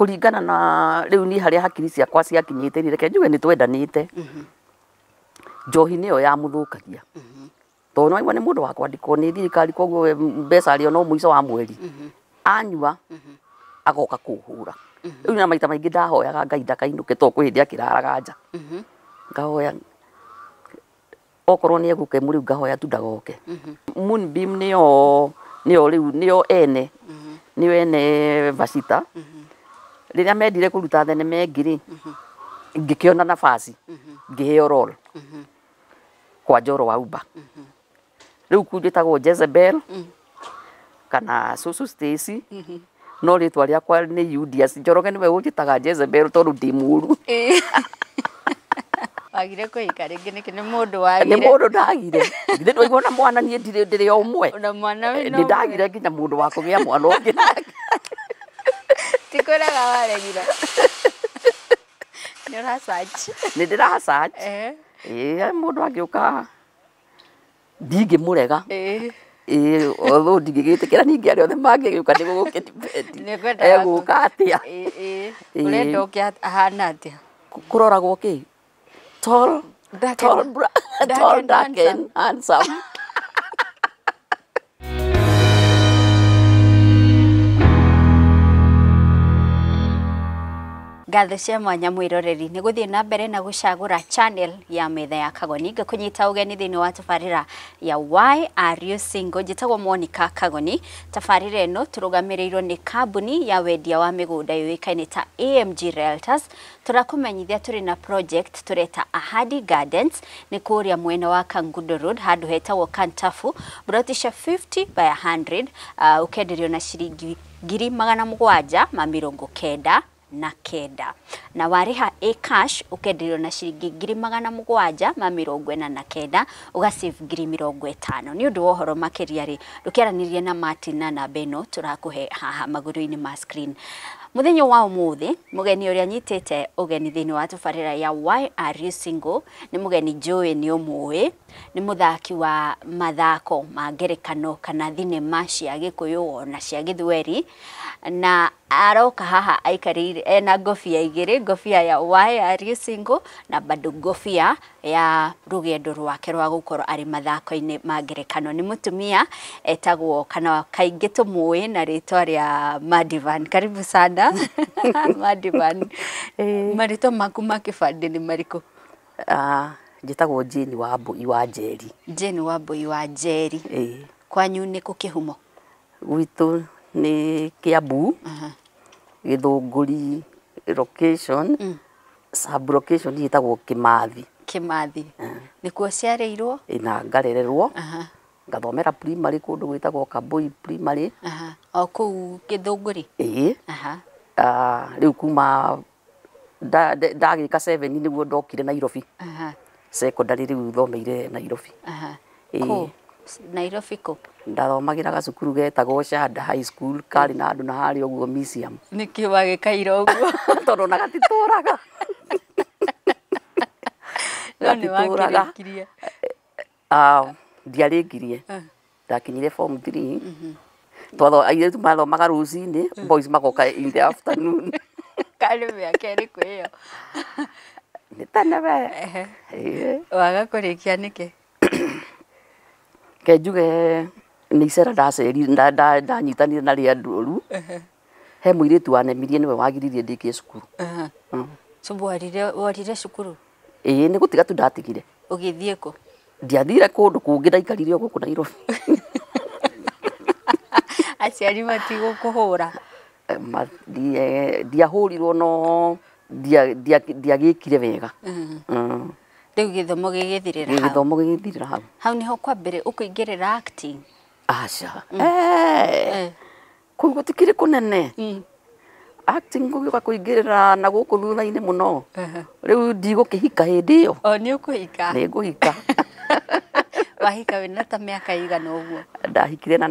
Kũringana na rĩu niĩ harĩa hakiri ciakwa ciakinyĩte rĩ, reke njuge nĩ twendanĩte. Njohi nĩyo yamũthũkagia. Tondũ nĩwaigua nĩ mũndũ wa kwandĩkwo nĩ thirikari, koguo we mbeca arĩo no mũico wa mweri. Anyua agoka kũhũra. Rĩu na maita maingĩ ndahoyaga Ngai ndakainũke tondũ kwĩ hĩndĩ akĩraraga nja. Ngahoya okorwo nĩ egũka rĩu ngahoya tu ndagoke. Moonbeam nĩyo nĩyo rĩu nĩyo ene nĩyo ene Vasita. Rĩrĩa mendire kũruta thenema ĩngĩ rĩ, ngĩkĩona nafasi ngĩheo role kwa Njoro wa Uba. Rĩu kuu njĩtagwo Jezebel kana Susu Stacy, no rĩtwa rĩakwa nĩ Julius Njoroge, nĩwe ũnjĩtaga Jezebel tondũ ndĩ mũru. Wagire kũhika rĩngĩ nĩkĩ? Nĩ mũndũ Nĩ wagire? Mũndũ ndagire. Githĩ ndwaigua na mwana niĩ ndirĩ ndĩrĩ o ũmwe. Na mwana wĩna Nĩ ndagire nginya mũndũ wa kũgĩa mwana ũngĩ nake. Ti kwĩraga waregire. Nĩ ũra search. Nĩ ndĩra search. Ĩĩ, mũndũ angĩũka ndingĩmũrega. Ĩĩ, although ndingĩgĩtĩkĩra ningĩ arĩa othe mangĩgĩũka, nĩ gũgũkĩ depend. Nĩ kwendaga Egũka atĩa? Ĩĩ. Ĩĩ. Ũrenda ũke ahana atĩa? Kũroragwo kĩ? Tall, Dark tall, dark tall, and dark and handsome. Ngatho cia mwanya mwĩroreri nĩ gũthiĩ na mbere na gũcagũra channel ya Metha ya Kagoni. Ngĩkũnyita ũgeni thĩinĩ wa tabarĩra ya Why Are You Single. Njĩtagwo Monica Kagoni. Tabarĩra ĩno tũrũgamĩrĩirwo nĩ kambuni ya wendia wa mĩgũnda yũĩkaine ta AMG Realtors. Tũrakũmenyithia tũrĩ na project tũreta Ahadi Gardens, nĩ kũrĩa mwena wa Kangundo Road, handũ hetagwo Kantafu, broti cia 50 by 100, ũkenderio na ciringi 799,000, na warĩha a cash ũkenderio na ciringi 749,000, ũgasave 50,000. Nĩ ũndũ wa ũhoro makĩria rĩ, ndũkĩaranĩrie na Martin na namba ĩno tũrakũhe haha magũrũ-inĩ ma screen. Mũthenya wa ũmũthĩ, mũgeni ũrĩa nyitĩte ũgeni thĩinĩ wa tabarĩra ya Why Are You Single nĩ mũgeni njũĩ nĩ ũmũĩ, nĩ mũthaki wa mathako ma ngerekano kana thinema cia Gĩkũyũ ona cia Gĩthweri, na aroka haha aikarĩire ena ngobia igĩrĩ, ngobia ya Why Are You Single na bado ngobia ya rũgendo rwake rwa gũkorwo arĩ mathako-inĩ ma ngerekano. Nĩ mũtumia etagwo kana kaingĩ tũmũĩ na rĩtwa rĩa Madivan. Karibu sana Madivan. Marĩtwa maku ma kĩbandĩ nĩ marĩkũ? Ah, njĩtagwo Jane Wambui wa Njeri. Jane Wambui wa Njeri. Ĩĩ. Kwanyu nĩ kũ kĩhumo? Gwitũ nĩ Kiambu, Gĩthũngũri location, sub location ĩtagwo Kĩmathi. Kĩmathi. Nĩkuo ciarĩirwo? Ĩ, na ngarererwo, ngathomera primary kũndũ gwĩtagwo Kambui Primary. O kũu Gĩthũngũri? Ĩĩ. Ah, rĩu kuma ndagĩka 7 nĩguo ndokire Nairobi. Secondary rĩu thomeire Nairobi. Ĩĩ. Kũ? Nairobi kũ? Ndathomagĩra gacukuru getagwo Shanda High School, karĩ na andũ na harĩa ũguo museum. Nĩkĩ wagĩkaire ũguo? Tondũ ona gatitũraga. No nĩ Gatitũraga. wakĩrĩkirie? Ah, ndiarĩkirie. Ndakinyire form 3. Twatho airĩtu mathomaga rũcinĩ, boys magoka in the afternoon. Karĩ mĩaka ĩrĩkũ ĩyo? Nĩ tene we. Ĩĩ. Waga kũrĩkia nĩkĩ? Ke njuge nĩ icera ndacerire, ndanyitanire na rĩa ndũru. He mũirĩtu wanemirie, nĩwe wagiririe ndĩkie cukuru. So worire cukuru? Ĩĩ, nĩ gũtiga tu ndatigire. Ũgĩthiĩ kũ? Ndiathire kũndũ kũngĩ, ndaikarire o gũkũ Nairobi. Aciari matigũkũhũra? Ndiahũrirwo no ndiagĩkire wega. Rĩu gĩthomo gĩgĩthirĩra hau? Gĩthomo gĩgĩthirĩra hau. Hau nĩho kwambĩrĩria ũkũingĩrĩra acting? Aca. Kũu gũtikĩrĩ kũnene. Acting gũgĩũka kũingĩrĩra na gũkũ thutha-inĩ mũno. Rĩu ndigũkĩhika hĩndĩ ĩyo. O nĩ ũkũhika? Nĩ ngũhika. Wahika wĩna ta mĩaka igana ũguo? Ndahikire na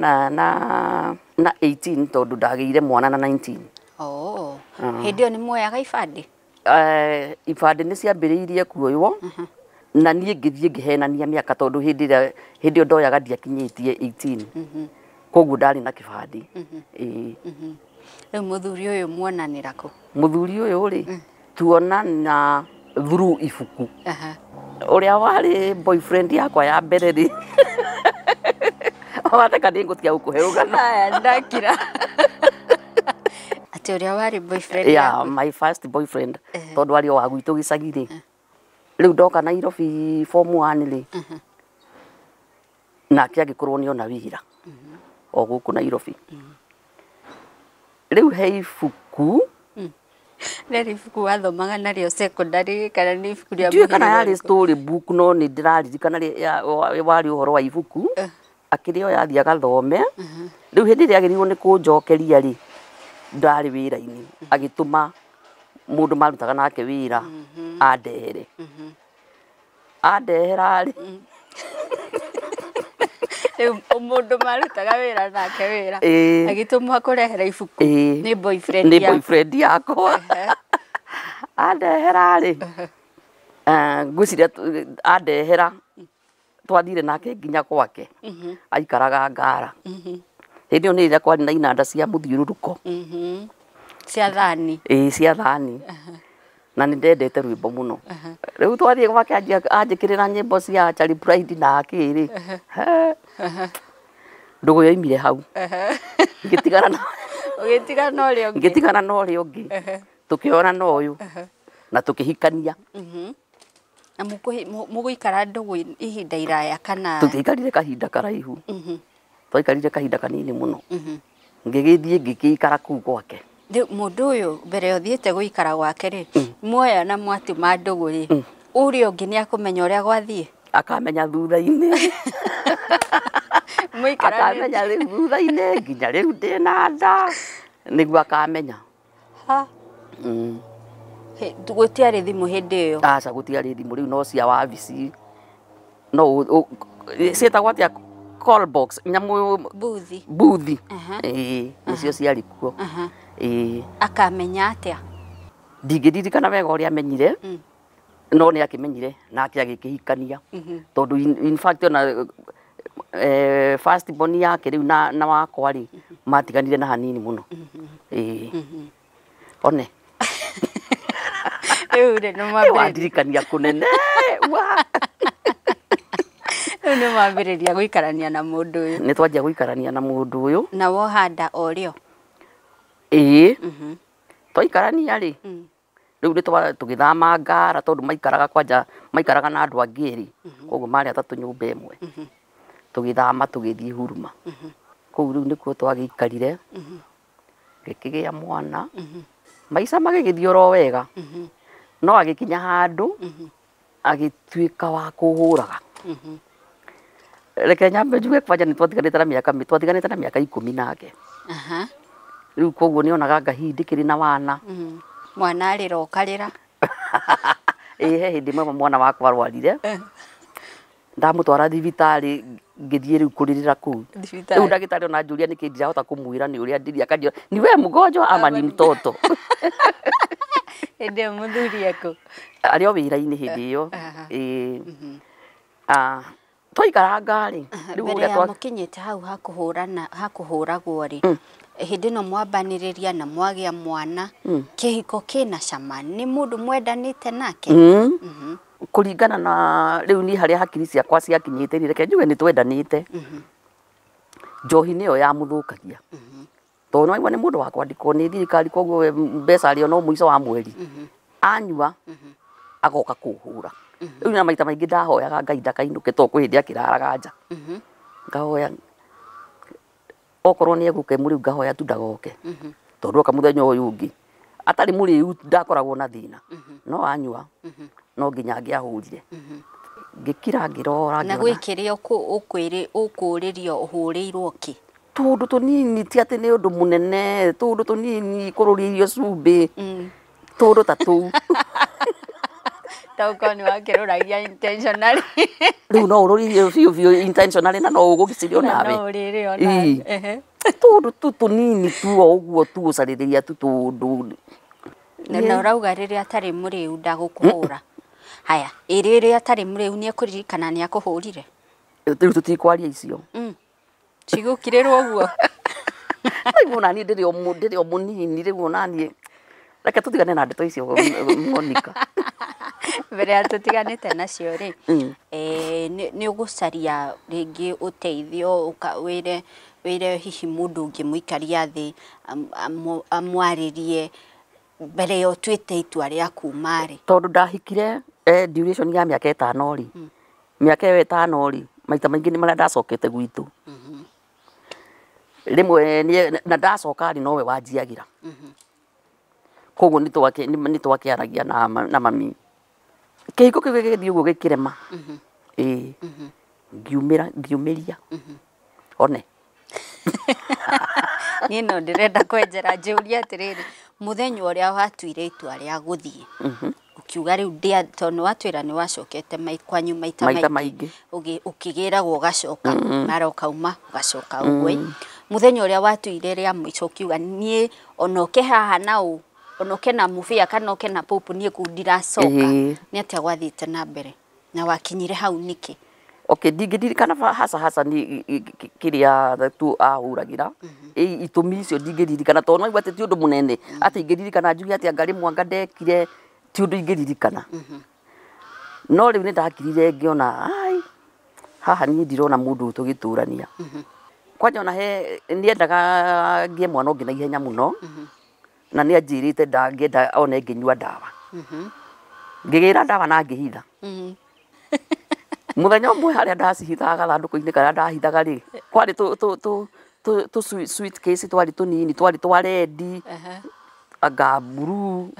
18 tondũ ndagĩire mwana na 19. Oh. Hĩndĩ ĩyo nĩ muoyaga ibandĩ? Ibandĩ nĩ ciambĩrĩirie kuoywo na niĩ ngĩthiĩ ngĩhenania mĩaka tondũ hĩndĩ ĩrĩa hĩndĩ ĩyo ndoyaga ndiakinyĩtie 18, koguo ndarĩ na kĩbandĩ. Ĩĩ. Rĩu mũthuri ũyũ muonanĩra kũ? Mũthuri ũyũ rĩ, tuonana through ibuku. Ũrĩa warĩ boyfriend yakwa ya mbere rĩ, wateka nĩ ngũtiga gũkũhe rũgano. Aya, ndakira. Atĩ ũrĩa warĩ boyfriend Yeah, yaku? my first boyfriend, tondũ arĩ o wa gwitũ gĩcagi rĩ. Rĩu ndoka Nairobi form 1 rĩ, nake agĩkorwo nĩ ona wĩra o gũkũ Nairobi. Rĩu he ibuku. Rĩarĩ ibuku wathomaga narĩo secondary kana nĩ ibuku rĩa Ndiũĩ kana mũhĩrĩga yarĩ ũrĩkũ? story book, no nĩ ndĩraririkana warĩ ũhoro wa ibuku. Akĩrĩoya athiĩ agathome. Rĩu hĩndĩ ĩrĩa agĩrĩirwo nĩ kũnjokeria rĩ, ndarĩ wĩra-inĩ, agĩtũma mũndũ marutaga nake wĩra andehere. Andehera rĩ, Rĩu mũndũ marutaga wĩra nake wĩra Ĩĩ. agĩtũmwo kũrehera ibuku Ĩĩ. nĩ boyfriend nĩ yaku. boyfriend yakwa. Andehera rĩ, ngwĩciria andehera twathire nake nginya gwake. Aikaraga Ngara. Hĩndĩ ĩyo nĩ rĩrĩa kwarĩ na inanda cia mũthiũrũrũko. Cia thani. Ĩĩ, cia thani. Na nĩ ndendete rwĩmbo mũno. Rĩu twathiĩ gwake anjĩkĩrĩra nyĩmbo cia Charlie Pride na akĩ rĩ, ndũgũ yoimire hau. Ngĩtigana na Ũgĩtigana na ũrĩa ũngĩ. Ngĩtigana na ũrĩa ũngĩ. Tũkĩona na ũyũ na tũkĩhikania. Na mũgũikara ndũgũ ihinda iraya kana? Tũtiaikarire kahinda karaihu. Twaikarire kahinda kanini mũno. Ngĩgĩthiĩ ngĩgĩikara kũu gwake. Rĩu mũndũ ũyũ mbere ũthiĩte gũikara gwake rĩ, muoya na mwatuma ndũgũ rĩ, ũrĩa ũngĩ nĩ akũmenya ũrĩa gwathiĩ? Akamenya thutha-inĩ. Mũikaranĩtie. Akamenya rĩu thutha-inĩ nginya rĩu ndĩna nda nĩguo akamenya. Ha. Gũtiarĩ thimũ hĩndĩ ĩyo? Aca, gũtiarĩ thimũ rĩu, no cia wabici, no ciĩtagwo atĩa, call box nyamũ. Buthi. Buthi. Ĩĩ, nĩcio ciarĩ kuo. Ĩĩ. Akamenya atĩa? Ndingĩririkana wega ũrĩa amenyire, no nĩ akĩmenyire nake agĩkĩhikania, tondũ in fact ona first born yake rĩu na wakwa rĩ, matiganire na hanini mũno. Ĩĩ, one. Rĩu rĩ, nĩ mwambĩrĩria. Wandirikania kũnene wa. Rĩu nĩ mwambĩrĩria gũikarania na mũndũ ũyũ. Nĩ twanjia gũikarania na mũndũ ũyũ. Na woha nda o rĩo? Ĩĩ. Twaikarania rĩ, rĩu nĩ tũgĩthama Ngara, tondũ maikaraga kwanja maikaraga na andũ angĩ erĩ, koguo marĩ atatũ nyũmba ĩmwe. Tũgĩthama tũgĩthiĩ Huruma. Kũu rĩu nĩkuo twagĩikarire, ngĩkĩgĩa mwana. Maica magĩgĩthiĩ oro wega, no agĩkinya handũ agĩtuĩka wa kũhũraga. Reke nyambe njuge kwanja nĩ twatiganĩte na mĩaka twatiganĩte na mĩaka 10 nake. Rĩu koguo nĩ onaga anga hihi ndĩkĩrĩ na wana. Mwana arĩra ũkarĩra? Ĩĩ, he hĩndĩ ĩmwe mwana wakwa arwarire, ndamũtwara thibitarĩ, ngĩthiĩ rĩu kũrĩrĩra kũu. Thibitarĩ. Rĩu ndagĩtarĩ ona anjũria nĩkĩ ndirahota kũmwĩra nĩ ũrĩa ndĩrĩ, akanjĩra ni we mgonjwa ama ni mtoto. Hĩndĩ ĩyo mũthuri ekũ? Arĩ o wĩra-inĩ hĩndĩ ĩyo. Ĩĩ. Twaikaranga rĩ, rĩu Mbere ũrĩa ya mũkinyĩte hau hakũhũrana hakũhũragwo rĩ, hĩndĩ ĩno mwambanĩrĩria na mwagĩa mwana, kĩhiko kĩna cama, nĩ mũndũ mwendanĩte nake? Kũringana na rĩu niĩ harĩa hakiri ciakwa ciakinyĩte rĩ, reke njuge nĩ twendanĩte. Njohi nĩyo yamũthũkagia, tondũ nĩ waigua nĩ mũndũ wa kwandĩkwo nĩ thirikari, koguo we mbeca arĩ o no mũico wa mweri. Anyua agoka kũhũra. Rĩu na maita maingĩ ndahoyaga Ngai ndakainũke, tondũ kwĩ hĩndĩ akĩraraga nja. Ngahoya okorwo nĩ egũka mũrĩu, ngahoya tu ndagoke, tondũ oka mũthenya ũyũ ũngĩ atarĩ mũrĩu ndakoragwo na thĩna, no anyua no nginya angĩahũrire. Ngĩkira ngĩrora Na ngĩona. Gwĩ kĩrĩa ũkũrĩrio ũhũrĩirwo kĩ? Tũũndũ tũnini, ti atĩ nĩ ũndũ mũnene, tũũndũ tũnini, kũrũrĩrio cumbĩ, tũũndũ ta tũu. Ta ũkorwo nĩ wakĩrũragia intentionally. Rĩu no ũrũrĩrie biũ biũ intentionally na no ũgũgĩcirio Na nawe. no ũrĩrĩo Ĩĩ. nawe. Ehe. Tũũndũ tu tũnini tu o ũguo tu, gũcarĩrĩria tu tũũndũ. Na ũrauga rĩrĩa atarĩ mũrĩu ndagũkũhũra. Haya, ĩ rĩrĩa atarĩ mũrĩu nĩ ekũririkana nĩ akũhũrire? Rĩu tũtikwaria icio. Cigũkirĩrwo ũguo. Rĩu ona niĩ ndĩrĩ o mũnini rĩu ona niĩ reke tũtigane na ndeto icio Monica. Mbere ya tũtiganĩte nacio rĩ, nĩ ũgũcaria rĩngĩ ũteithio wĩre hihi mũndũ ũngĩ mũikaria thĩ amwarĩrie mbere ya ũtuĩte itua rĩa kuma rĩ? Tondũ ndahikire duration ya mĩaka 5 rĩ, mĩaka ĩyo 5 rĩ, maita maingĩ nĩ marĩa ndacokete gwitũ. Rĩmwe na ndacoka rĩ nowe wanjiagĩra. Koguo nĩ twakĩaragia na mami. Kĩhiko kĩu gĩgĩthiĩ ũguo gĩkĩrema. Ĩĩ. Ngiumĩria. One. Niĩ no ndĩrenda kwenjera njũrie atĩrĩrĩ, mũthenya ũrĩa watuire itua rĩa gũthiĩ, ũkiuga rĩu tondũ nĩ watwĩra nĩ wacokete kwanyu maita maingĩ, ũkĩgĩragwo ũgacoka, mara ũkauma ũgacoka ũguo. Mũthenya ũrĩa watuire rĩa mũico ũkiuga niĩ ona ũke haha na ũ, ona ũke na mũbĩa kana ũke na popu niĩ kũu ndiracoka, nĩ atĩa gwathiĩte na mbere na wakinyire hau nĩkĩ? Okay, ndingĩririkana hasa hasa ni kĩrĩa tu ahũragĩra itũmi icio ndingĩririkana tondũ no atĩ ti ũndũ mũnene atĩ ingĩririkana njuge atĩ anga rĩmwe anga ndekire ti ũndũ ingĩririkana. No rĩu nĩ ndakirire ngĩona ai haha niĩ ndirona mũndũ tũgĩtũrania. Kwanja ona he nĩendaga ngĩe mwana ũngĩ na ihenya mũno na nĩ anjĩrĩte ndangĩenda one ngĩnyua ndawa. Ngĩgĩra ndawa na ngĩhitha. Mũthenya ũmwe harĩa ndacihithaga gathandũkũ-inĩ karĩa ndahithaga rĩ, kwarĩ tũ suitcase twarĩ tũnini, twarĩ twa rendi, anga mburuu,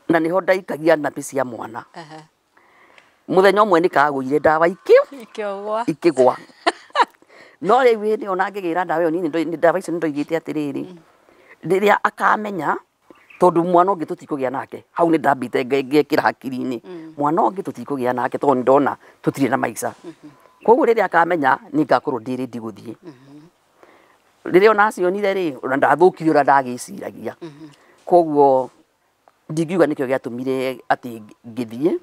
na nĩho ndaikagia nappy cia mwana. Mũthenya ũmwe nĩ kagũire ndawa ikĩgwa. No rĩu hĩndĩ ĩyo ngĩgĩra ndawa ĩyo niĩ ndawa icio nĩ ndoigĩte atĩrĩrĩ, rĩrĩa akamenya tondũ mwana ũngĩ tũtikũgĩa nake, hau nĩ ndambĩte ngekĩra hakiri-inĩ, mwana ũngĩ tũtikũgĩa nake tondũ nĩ ndona tũtirĩ na maica. Koguo rĩrĩa akamenya nĩ ngakorwo ndĩ ready gũthiĩ. Rĩrĩa ona acionire rĩ, ona ndathũkire ũrĩa ndagĩciragia. Koguo ndingiuga nĩkĩo gĩatũmire atĩ ngĩthiĩ.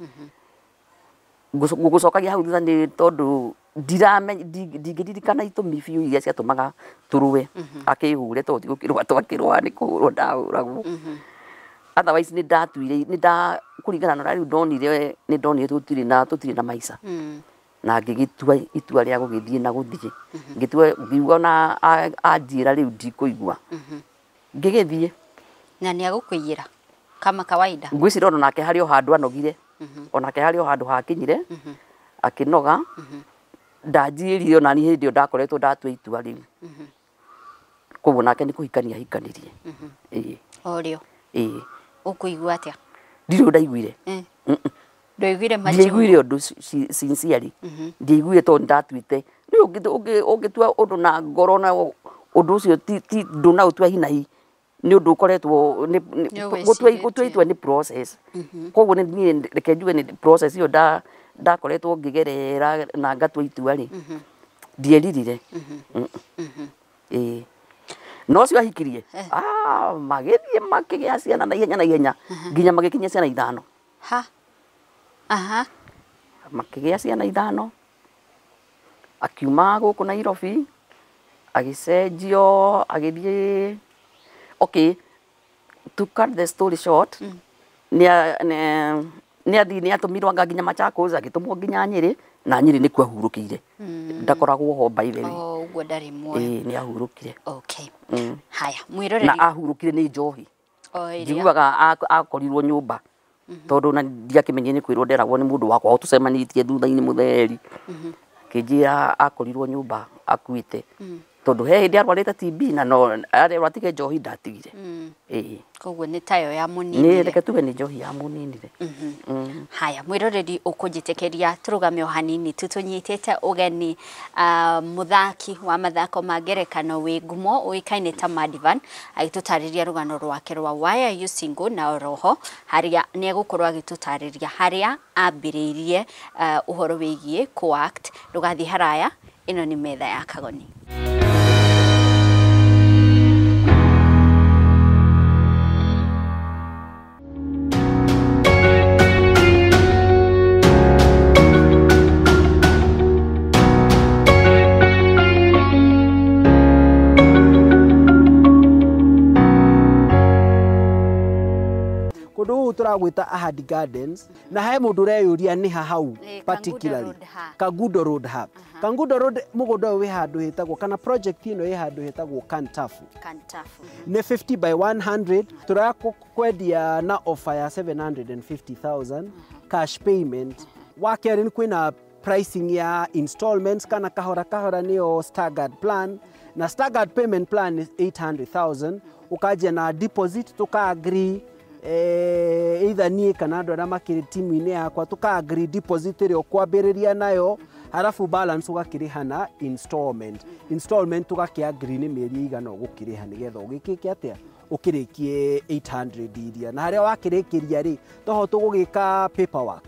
Ngũgũcokagia hau thutha nĩ tondũ ndingĩririkana itũmi biũ iria ciatũmaga tũrũe akĩhũre tondũ tigũkĩrũa twakĩrũa nĩ kũhũrwo ndahũragwo. Otherwise nĩ ndatuire nĩ nda kũringana na ũrĩa rĩu ndonire nĩ ndonire tũtirĩ na maica. Na ngĩgĩtua itua rĩa gũgĩthiĩ na gũthiĩ. Ngĩtua ngiuga ona anjĩra rĩu ndikũigua. Ngĩgĩthiĩ. Na nĩ agũkũiyĩra kama kawaida? Ngwĩciria ona nake harĩ o handũ anogire. Onake harĩ o handũ hakinyire akĩnoga. Ndanjĩrire ona niĩ hĩndĩ ĩyo ndakoretwo ndatua itua rĩu. Koguo nake nĩ kũhikania ahikanirie. Ĩĩ. O rĩo? Ĩĩ. Ũkũigua atĩa? Ndirĩ ũndũ ndaiguire. Ndwaiguire macio? Ndiaiguire ũndũ sincerely. Ndiaiguire tondũ ndatuĩte. Nĩ ũngĩtua ũndũ na ngoro na ũndũ ũcio ti ndũnaũtua hi na hi. Nĩ ũndũ ũkoretwo gũtua itua nĩ process. Koguo niĩ reke njuge nĩ process ĩyo ndakoretwo ngĩgerera na ngatua itua rĩ, ndieririre. Ĩĩ. No ũcio ahikirie, magĩthiĩ makĩgĩa ciana na ihenya na ihenya nginya magĩkinyia ciana 5. Ha. Aha. Makĩgĩa ciana 5. Akiuma gũkũ Nairobi, agĩcenjio, agĩthiĩ. Okay, to cut the story short, nĩ atũmirwo anga nginya Machakos, agĩtũmwo nginya Nyĩrĩ, na Nyĩrĩ nĩkuo ahurũkĩire. Ndakoragwo ho by the way. Oh, ũguo ndarĩ muoyo. Ĩĩ, nĩ ahurũkire. Okay. Haya, mwĩroreri. Na ahurũkire nĩ njohi. Njiguaga akorirwo nyũmba. Tondũ na ndiakĩmenyire nĩ kwĩrwo nderagwo nĩ mũndũ wakwa tũcemanĩtie thutha-inĩ mũtheri. Akĩnjĩra akorirwo nyũmba akuĩte. Tondũ he hĩndĩ arwarĩte TB na no arerwo atige njohi ndatigire. Ĩĩ. Koguo nĩ tayo ya mũninire. Nĩ reke tuge nĩ njohi ya mũninire. Haya, mwĩroreri ũkũnjĩtĩkĩria tũrũgame o hanini tu tũnyitĩte ũgeni mũthaki wa mathako ma ngerekano wĩ ngumo ũĩkaine ta Madivan agĩtũtarĩria rũgano rwake rwa Why Are You Single na oroho harĩa nĩ egũkorwo agĩtũtarĩria harĩa ambĩrĩirie ũhoro wĩgiĩ co-act. Ndũgathiĩ haraya, ĩno nĩ metha ya Kagoni. Tũragwĩta Ahadi Gardens na he mũndũ ũreyũria nĩ ha hau particularly Kangundo Road ha. Kangundo Road mũgũnda ũyũ wĩ handũ hetagwo kana project ĩno ĩ handũ hetagwo Kantafu. Kantafu nĩ 50 by 100 tũrakwendia na offer ya 750,000 cash payment. Wa kerĩ nĩ kwĩna pricing ya installments kana kahora kahora nĩyo staggered plan na staggered payment plan is 800,000 ukanjia na deposit tuka agree either niĩ kana andũ arĩa makĩrĩ timu-inĩ yakwa tuka agree deposit ĩrĩa ũkwambĩrĩria nayo halafu balance ũgakĩrĩha na installment. Installment tũgakĩ agree nĩ mĩeri ĩigana ũgũkĩrĩha nĩgetha ũgĩkĩke atĩa ũkĩrĩkie 800 iria na harĩa wakĩrĩkĩria rĩ toho tũgũgĩka paperwork.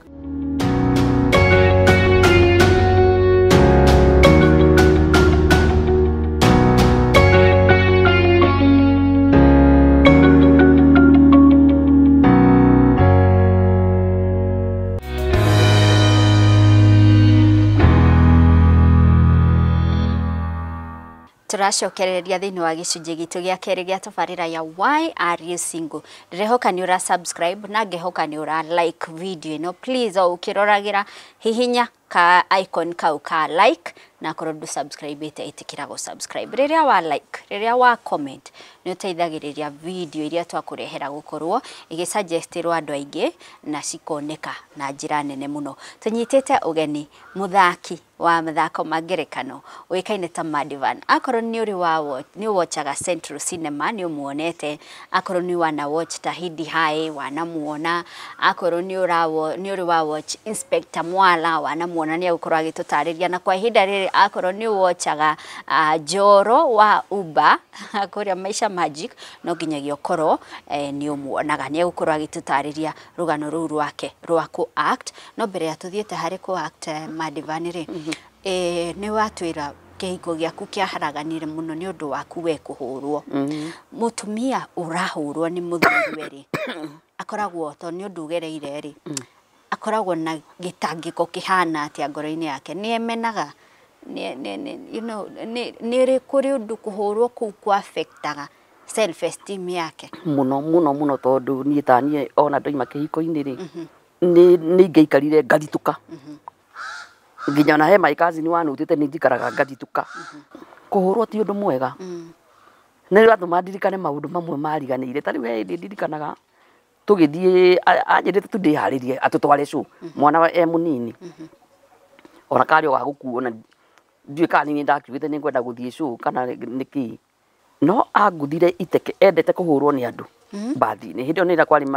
Tũracokereria thĩinĩ wa gĩcunjĩ gitũ gĩa kerĩ gĩa tabarĩra ya Why Are You Single. Ndĩrehoka nĩ ũra subscribe na ngehoka nĩ ũra like video ĩno. Please o ũkĩroragĩra hihinya ka icon kau ka like na korwo ndũ subscribe ĩte ĩtĩkĩra gũ subscribe. Rĩrĩa wa like, rĩrĩa wa comment nĩ ũteithagĩrĩria video iria twakũrehera gũkorwo ĩgĩsuggestĩrwo andũ aingĩ na cikoneka na njĩra nene mũno. Tũnyitĩte ũgeni mũthaki wa mathako ma ngerekano ũĩkaine ta Madivan. Akorwo nĩ ũrĩ wa nĩ watchaga Central Cinema nĩ ũmuonete, akorwo nĩ wana watch Tahidi High wanamuona, akorwo nĩ ũra nĩ ũrĩ wa watch Inspector Mwala wanamuona, nĩ egũkorwo agĩtũtarĩria. Na kwa ihinda rĩrĩ akorwo nĩ watchaga Njoro wa Uber kũrĩa Maisha Magic no nginyagia ũkorwo nĩ ũmuonaga, nĩ egũkorwo agĩtũtarĩria rũgano rũu rwake rwa kũ act. No mbere ya tũthiĩte harĩ kũ act Madivan rĩ, nĩ watwĩra kĩhiko gĩaku kĩaharaganire mũno nĩ ũndũ waku we kũhũrwo. Mũtumia ũrahũrwo nĩ mũthuriwe rĩ, akoragwo to nĩ ũndũ ũgereire rĩ, akoragwo na gĩtangĩko kĩhana atĩa ngoro-inĩ yake? Nĩ emenaga? You know, nĩ kũrĩ ũndũ kũhũrwo kũu kwa affectaga self esteem yake mũno mũno mũno, tondũ niĩ ta niĩ ona ndoima kĩhiko-inĩ rĩ, nĩ ingĩaikarire ngathitũka nginya ona he my cousin wanutĩte nĩ njikaraga ngathitũka. Kũhũrwo ti ũndũ mwega, nĩ ũratũma ndirikane maũndũ mamwe mariganĩire. Ta rĩu he hĩndĩ ndirikanaga tũgĩthiĩ, anjĩrĩte tu ndĩharĩrie atũtware show, mwana e mũnini ona karĩ o ga gũkuo na ndiũĩ kana nĩ ndakiugĩte nĩ ngwenda gũthiĩ show kana nĩ kĩĩ, no anguthire iteke. Endete kũhũrwo nĩ andũ mbathi-inĩ. Hĩndĩ ĩyo nĩ kwarĩ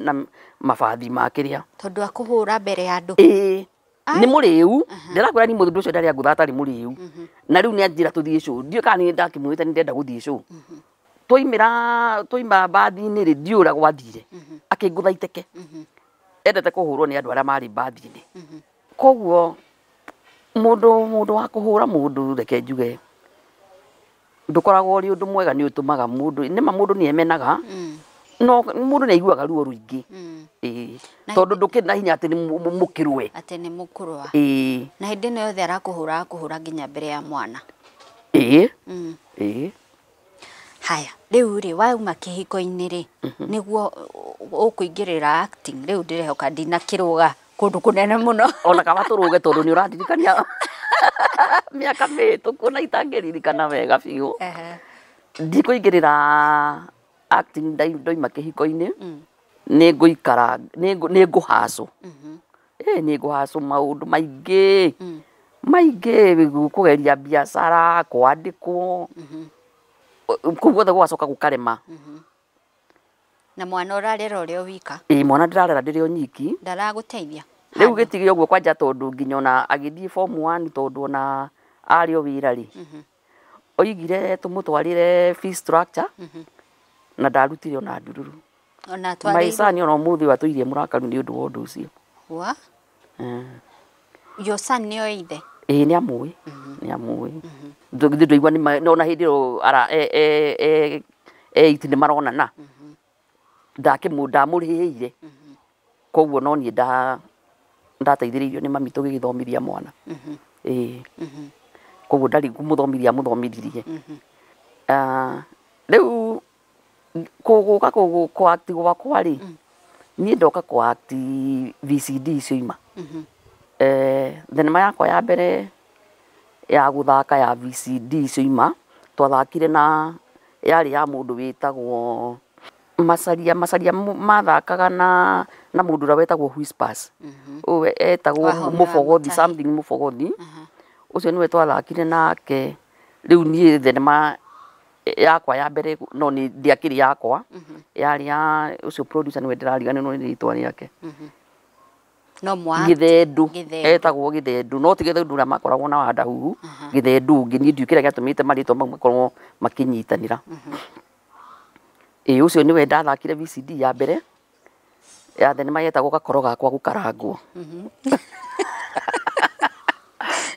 na mabathi ma kĩrĩa, tondũ akũhũra mbere ya andũ. Ĩĩ nĩ mũrĩu, ndĩrakwĩra ni mũthuri ũcio ndarĩ angũtha atarĩ mũrĩu. Na rĩu nĩ anjĩra tũthiĩ show, ndiũĩ kana nĩ ndakĩmwĩrĩte nĩ ndĩrenda gũthiĩ show. Twaimĩra twaima mbathi-inĩ rĩ, ndiũĩ ũrĩa gwathire, akĩngũtha iteke. Endete kũhũrwo nĩ andũ arĩa marĩ mbathi-inĩ. Koguo mũndũ wa kũhũra mũndũ, reke njuge ndũkoragwo ũrĩ ũndũ mwega, nĩ ũtũmaga mũndũ nĩma mũndũ nĩ emenaga, no mũndũ nĩ aiguaga ruo rũingĩ. Ĩĩ, tondũ ndũkĩrĩ na hinya atĩ nĩ mũkĩrũe, atĩ nĩ mũkũrũa. Ĩĩ. Na hĩndĩ ĩno yothe arakũhũra akũhũra nginya mbere ya mwana. Ĩĩ. Ĩĩ. Haya, rĩu rĩ wauma kĩhiko-inĩ rĩ, nĩguo ũkũingĩrĩra acting. Rĩu ndĩrehoka ndinakĩrũga kũndũ kũnene mũno. Ona kaba tũrũge tondũ nĩ ũrandirikania mĩaka mĩhĩtũku na itangĩririkana wega biũ. Ndikũingĩrĩra acting ndoima kĩhiko-inĩ, nĩ ngũikara nĩ ngũhacũ. Ĩĩ nĩ ngũhacũ maũndũ maingĩ maingĩ, kũgeria biacara, kwandĩkwo, kũu guothe gũgacoka gũkarema. Na mwana ũrarera ũrĩ o wika? Ĩĩ, mwana ndĩrarera ndĩrĩ o nyiki. Ndaragũteithia? Rĩu gĩtige ũguo kwanja, tondũ nginya ona agĩthiĩ form 1, tondũ ona arĩ o wĩra rĩ, oigire tũmũtwarĩre fee structure na ndarutire ona ndururu. Ona atwarĩirwo? My son ona ũmũthĩ ũyũ atũirie mũrakaru nĩ ũndũ wa ũndũ ũcio. Wa? Your son nĩoĩ ithe? Ĩĩ nĩ amũĩ, nĩ amũĩ. Githĩ ndũigua nĩ ona hĩndĩ ĩyo ara e eight nĩ maronana. Ndamũrĩhĩire. Koguo no niĩ ndateithĩrĩirio nĩ mami tũgĩgĩthomithia mwana. Ĩĩ. Koguo ndarĩ kũmũthomithia amũthomithirie. Rĩu kũgũka kũ act gwakwa rĩ, Niĩ ndoka kwa act VCD icio ima. Thenema yakwa ya mbere ya gũthaka ya VCD icio ima twathakire na yarĩ ya mũndũ wĩtagwo Macaria. Macaria mathakaga na mũndũ ũrĩa wetagwo Whispers. Ũyũ etagwo Mũbogothi, something Mũbogothi. Ũcio nĩwe twathakire nake. Rĩu niĩ thenema yakwa ya mbere no nĩ ndiakĩrĩ yakwa, yarĩ ya ũcio producer nĩwe ndĩrariganĩrwo nĩ rĩtwa rĩake. No mwa Gĩthendu, etagwo Gĩthendu, no ti Gĩthendu ũrĩa makoragwo na Wandahuhu, Gĩthendu ũngĩ. Niĩ ndiũĩ kĩrĩa gĩatũmĩte marĩtwa mau makorwo makĩnyitanĩra. Ĩĩ ũcio nĩwe ndathakire VCD ya mbere ya thenema yetagwo Gakoro Gakwa Gũkarangwo.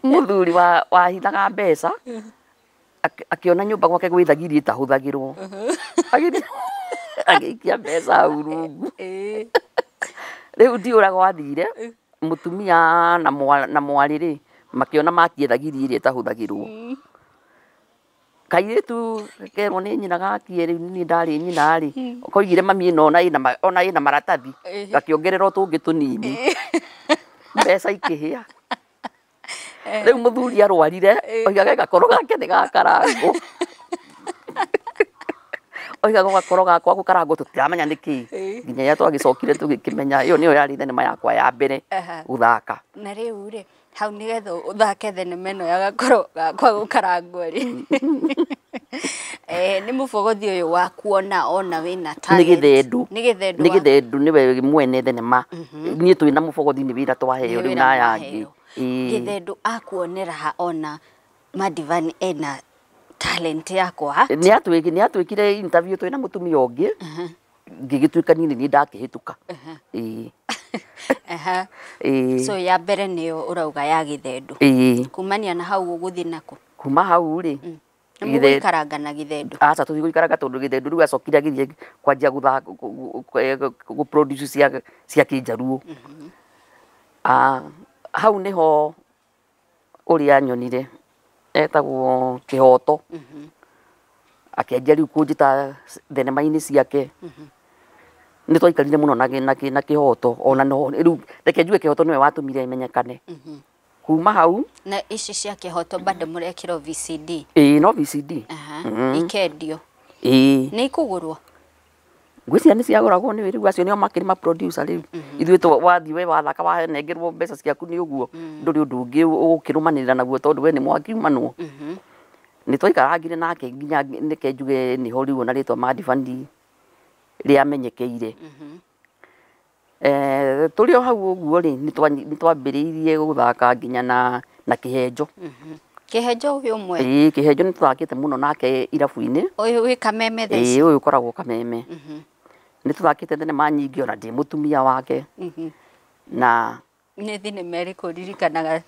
Mũthuri wahithaga mbeca akĩona nyũmba gwake gwĩ thagiri ĩtahũthagĩrwo, agĩikia mbeca hau rungu. Rĩu ndiũĩ ũrĩa gwathire, mũtumia na mwarĩ rĩ makĩona makie thagiri ĩrĩa ĩtahũthagĩrwo. Kairĩtu kerwo nĩ nyina gakie, rĩu niĩ ndarĩ nyina rĩ, koigire mami ĩno ona ĩna maratathi, gakĩongerera tũngĩ tũnini, mbeca ikĩhĩa. Rĩu mũthuri arwarire, oigaga gakoro gake nĩ gakarangwo. Oigaga gakoro gakwa gũkarangwo tũtiramenya nĩkĩ. Nginya rĩrĩa twagĩcokire tũgĩkĩmenya ĩyo nĩyo yarĩ thenema yakwa ya mbere gũthaka. Na rĩu rĩ, hau nĩgetha ũthake thenema ĩno ya Gakoro Gakwa Gũkarangwo rĩ, nĩ mũbogothi ũyũ wa kuona ona wĩna talent. Nĩ Gĩthendu. Nĩ Gĩthendu. Nĩ Gĩthendu nĩwe mwene thenema. Niĩ twĩ na mũbogothi nĩ wĩra twaheo rĩu na aya angĩ. Gĩthendu akuonera ha ona Madivani ena talent yakwa. Nĩ atwĩkire interview twĩna mũtumia ũngĩ, ngĩgĩtuĩka niĩ nĩ niĩ ndakĩhĩtũka. So ya mbere nĩyo ũrauga ya Gĩthendu. Kumania na hau ũgũthiĩ nako? Kuma hau rĩ, Nĩ mũgũikaranga na Gĩthendu? Aca, tũtigũikaranga tondũ Gĩthendu rĩu acokire agĩthiĩ kwanjia gũthaka gũ produce cia Kĩnjaruo. Hau nĩho ũrĩa nyonire etagwo Kĩhoto, akĩanjia rĩu kũnjĩta thenema-inĩ ciake. Nĩ twaikarire mũno na Kĩhoto, ona no rĩu reke njuge Kĩhoto nĩwe watũmire menyekane. Kuma hau na ici cia Kĩhoto bado mũrekĩrwo VCD? Ĩĩ, no VCD. Ikendio. Ĩĩ. Nĩ ikũgũrwo? Ngwĩciria nĩ ciagũragwo nĩ rĩu acio nĩo makĩrĩ ma producer rĩu. Ithuĩ wathiĩ we wathaka wanengerwo mbeca ciaku nĩ ũguo, ndũrĩ ũndũ ũngĩ ũgũkĩrũmanĩrĩra naguo tondũ we nĩ mwakiumanwo. Nĩ twaikarangire nake nginya reke njuge nĩho rĩu ona rĩtwa Madivani rĩamenyekeire. Tũrĩ o hau ũguo rĩ, nĩ twambĩrĩirie gũthaka nginya na Kĩhenjo. Kĩhenjo ũyũ ũmwe? Ĩĩ, Kĩhenjo nĩ tũthakĩte mũno nake irabu-inĩ. Ũyũ wĩ Kameme thaa ici? Ĩĩ, ũyũ ũkoragwo Kameme. Nĩ tũthakĩte thenema nyingĩ ona ndĩ mũtumia wake. Na nĩ thenema ĩrĩkũ ũririkanaga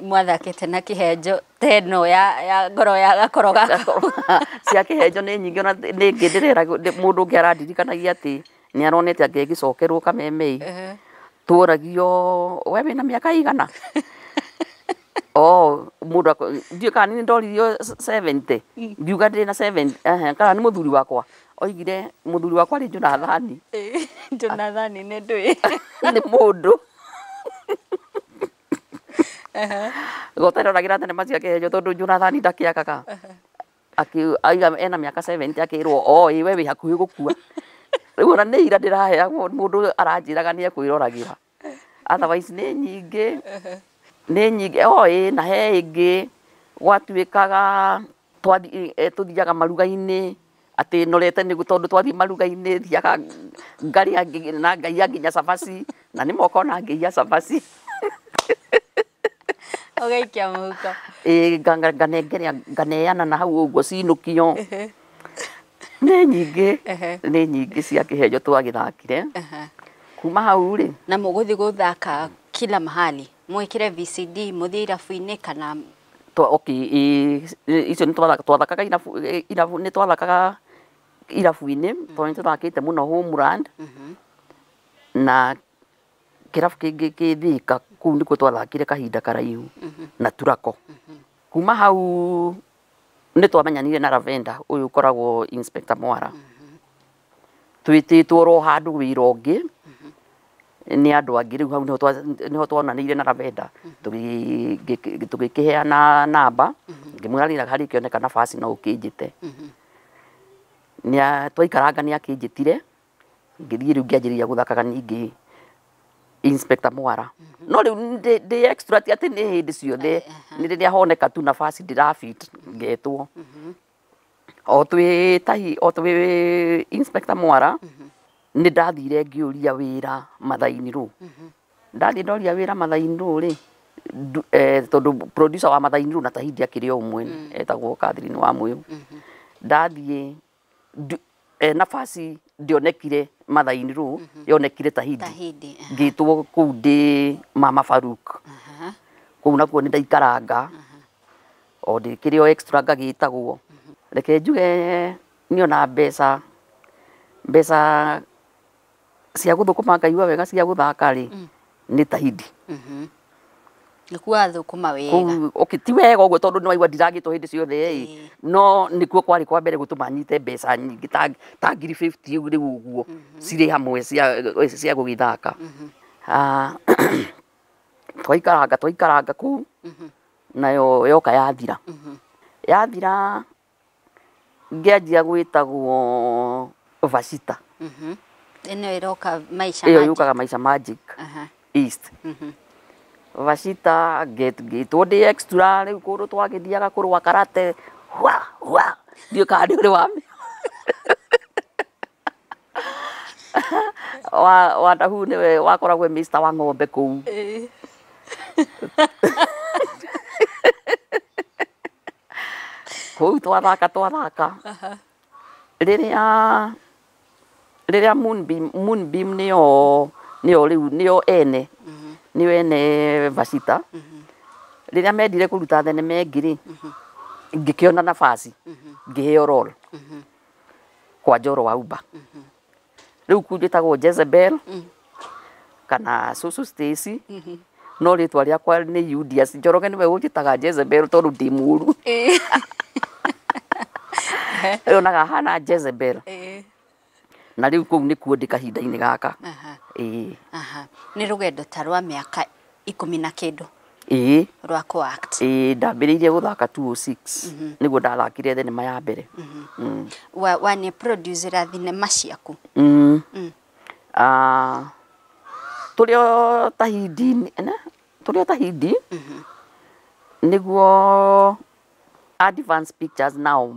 mwathakĩte na Kĩhenjo ta ĩno ya ngoro ya Gakoro Gakwa? Cia Kĩhenjo nĩ nyingĩ ona nĩ ngĩ ndĩreragwo mũndũ ũngĩ arandirikanagia atĩ nĩ aronete anga ĩgĩcokerwo Kameme ĩ. Tworagio we wĩna mĩaka igana? Oh, mũndũ ndiũĩ kana nĩ ndoririo 70, ngiuga ndĩ na 70, kana nĩ mũthuri wakwa. Oigire mũthuri wakwa rĩ Jonathani. Jonathani nĩ ndũĩ. Nĩ mũndũ. Goteroragĩra thenema cia Kĩhenjo tondũ Jonathani ndakĩakaga. Aiga ena mĩaka 70 akĩrwo o ĩ we wĩ hakuhĩ gũkua. Rĩu ona nĩ ira ndĩraheagwo mũndũ aranjĩraga nĩ ekwĩroragĩra. Otherwise nĩ nyingĩ. Nĩ nyingĩ o ĩ na he ĩngĩ gwatuĩkaga tũthiaga maruga-inĩ atĩ norete nĩ tondũ twathiĩ maruga-inĩ thiaga ngarĩa na ngaiya nginya cabaci na nĩ moka ona ngĩiya cabaci. Ũgaikia mũhuko. Ĩĩ, nganengerea nganeana na hau ũguo cinũkio. Nĩ nyingĩ, nĩ nyingĩ cia Kĩhenjo twagĩthakire. Kuma hau rĩ, na mũgũthiĩ gũthaka kila mahali, mwĩkĩre VCD mũthiĩ irabu-inĩ kana okay, icio nĩ twathakaga irabu, nĩ twathakaga irabu-inĩ tondũ nĩ tũthakĩte mũno Homeland na kĩrabu kĩngĩ kĩ Thika, kũu nĩkuo twathakire kahinda karaihu na Turako. Kuma hau nĩ twamenyanire na Lavenda ũyũ ũkoragwo Inspector Mwara. Twĩtĩtwo oro handũ wĩra ũngĩ nĩ andũ angĩ rĩu hau nĩho twonanĩire na Lavenda tũgĩkĩheana namba ngĩmwĩra rĩrĩa harĩ kĩoneka nafasi no ũkĩnjĩte. Twaikaranga nĩ akĩnjĩtire ngĩthiĩ rĩu ngĩanjĩrĩria gũthakaga ningĩ Inspector Mwara. No rĩu ndĩ extra ti atĩ nĩ hĩndĩ ciothe nĩ rĩrĩa honeka tu nafasi ndĩrafit ngetwo. O twĩ tahi o twĩ Inspector Mwara nĩ ndathire ngĩũria wĩra Mathai-inĩ rũ. Ndathiĩ ndoria wĩra Mathai-inĩ rũ rĩ tondũ producer wa Mathai-inĩ rũ na Tahidi akĩrĩ o ũmwe etagwo Catherine wa Mũyũ. Ndathiĩ nafasi ndionekire Mathai-inĩ rũ yonekire Tahidi. Ngĩtwo kũu ndĩ Mama Faruk. Kũu nakuo nĩ ndaikaranga o ndĩkĩrĩ o extra ngagĩtagwo. Reke njuge niĩ ona mbeca cia gũthũkũma ngaigua wega cia gũthaka rĩ nĩ Tahidi. Nĩkuo wathũkũma wega. Okay, ti wega ũguo tondũ nĩwaigua ndiragĩtwo hĩndĩ ciothe ĩ no nĩkuo kwarĩ kwa mbere gũtũma nyite mbeca nyingĩ ta ngiri 50 rĩu ũguo cirĩ hamwe cia gũgĩthaka. Twaikaranga kũu nayo yoka yathira. Yathira ngĩanjia gwĩtagwo Vashita. Ĩno ĩroka Maisha Magic. Ĩyo yũkaga Maisha Magic East. Vashita ngĩtwo ndĩ extra rĩu kũndũ twagĩthiaga kũrũa karate hwa hwa ndiũĩ kana nĩ ũrĩ wa Wandahu nĩwe wakoragwo Mr wa ng'ombe kũu. Kũu twathaka rĩrĩa Moonbeam nĩo rĩu nĩo ene nĩo ene Vashita. Rĩrĩa mendire kũruta thenema ĩngĩ rĩ ngĩkĩona nafasi ngĩheo role kwa Njoro wa Uba. Rĩu kũu njĩtagwo Jezebel kana Susu Stacy no rĩtwa rĩakwa nĩ Julius Njoroge nĩwe ũnjĩtaga Jezebel tondũ ndĩ mũũru. Onaga hana Jezebel. Na rĩu kũu nĩkuo ndĩ kahinda-inĩ gaka. Nĩ rũgendo ta rwa mĩaka 10 na kĩndũ. Rwa kũ-act. Ndambĩrĩirie gũthaka 2006 nĩguo ndathakire thenema ya mbere. Wane producera thinema ciaku? Tũrĩ o Tahidi tũrĩ o Tahidi nĩguo Advance Pictures nao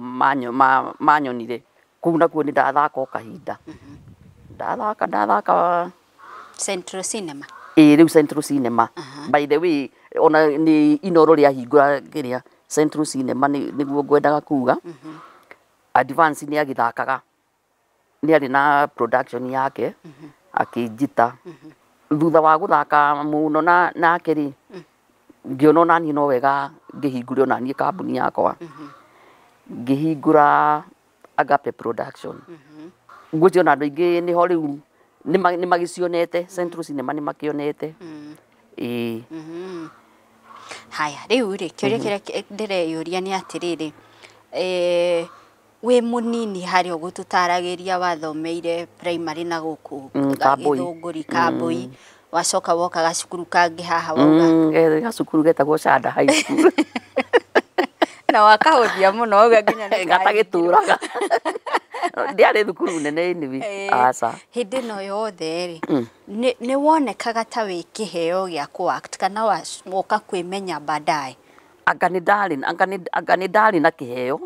manyonire kũu nakuo nĩ ndathaka o kahinda. Ndathaka Central Cinema. Rĩu Central Cinema. By the way ona nĩ Inoro rĩahingũra kĩrĩa Central Cinema nĩguo ngwendaga kuga. Advance nĩ agĩthakaga nĩ arĩ na production yake akĩnjĩta. Thutha wa gũthaka mũno nake rĩ ngĩona ona niĩ no wega ngĩhingũre ona niĩ kambuni yakwa. Ngĩhingũra Agape Production. Ngwĩciria ona andũ aingĩ nĩho rĩu nĩ magĩcionete Central Cinema nĩ makĩonete. Haya rĩu rĩ kĩũria kĩrĩa ndĩreyũria nĩ atĩrĩrĩ wĩ mũnini harĩa ũgũtũtaragĩria wathomeire primary na gũkũ Gĩthũngũri Kambui wacoka woka gacukuru kangĩ haha wauga gacukuru getagwo Shanda High School. Na wakahũthia mũno wauga nginya nĩ gatagĩtũraga. Ndiarĩ thukuru nene anyway. Aca. Hĩndĩ ĩno yothe rĩ nĩ wonekaga ta wĩ kĩheo gĩa kũ-act kana woka kwĩmenya baadaye? Anga nĩ ndarĩ na kĩheo.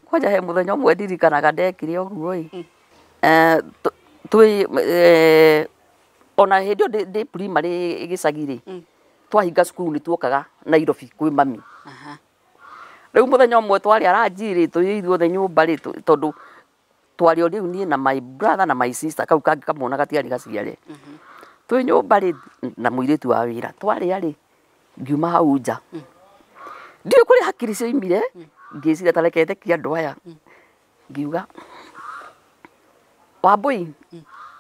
Kwanja he mũthenya ũmwe ndirikanaga ndekire ũguo ĩ. Twĩ ona hĩndĩ ĩyo ndĩ primary gĩcagi rĩ twahinga cukuru nĩ tuokaga Nairobi kwĩ mami. Rĩu mũthenya ũmwe twarĩ aranji rĩ twĩ ithuothe nyũmba rĩ tondũ twarĩ o rĩu niĩ na my brother na my sister kau kangĩ kamwana gatiarĩ gaciare. Twĩ nyũmba rĩ na mũirĩtu wa wĩra twarĩa rĩ ngiuma hau nja. Ndiũĩ kũrĩa hakiri cioimire ngĩciria ta reke thekie andũ aya. Ngiuga Wambui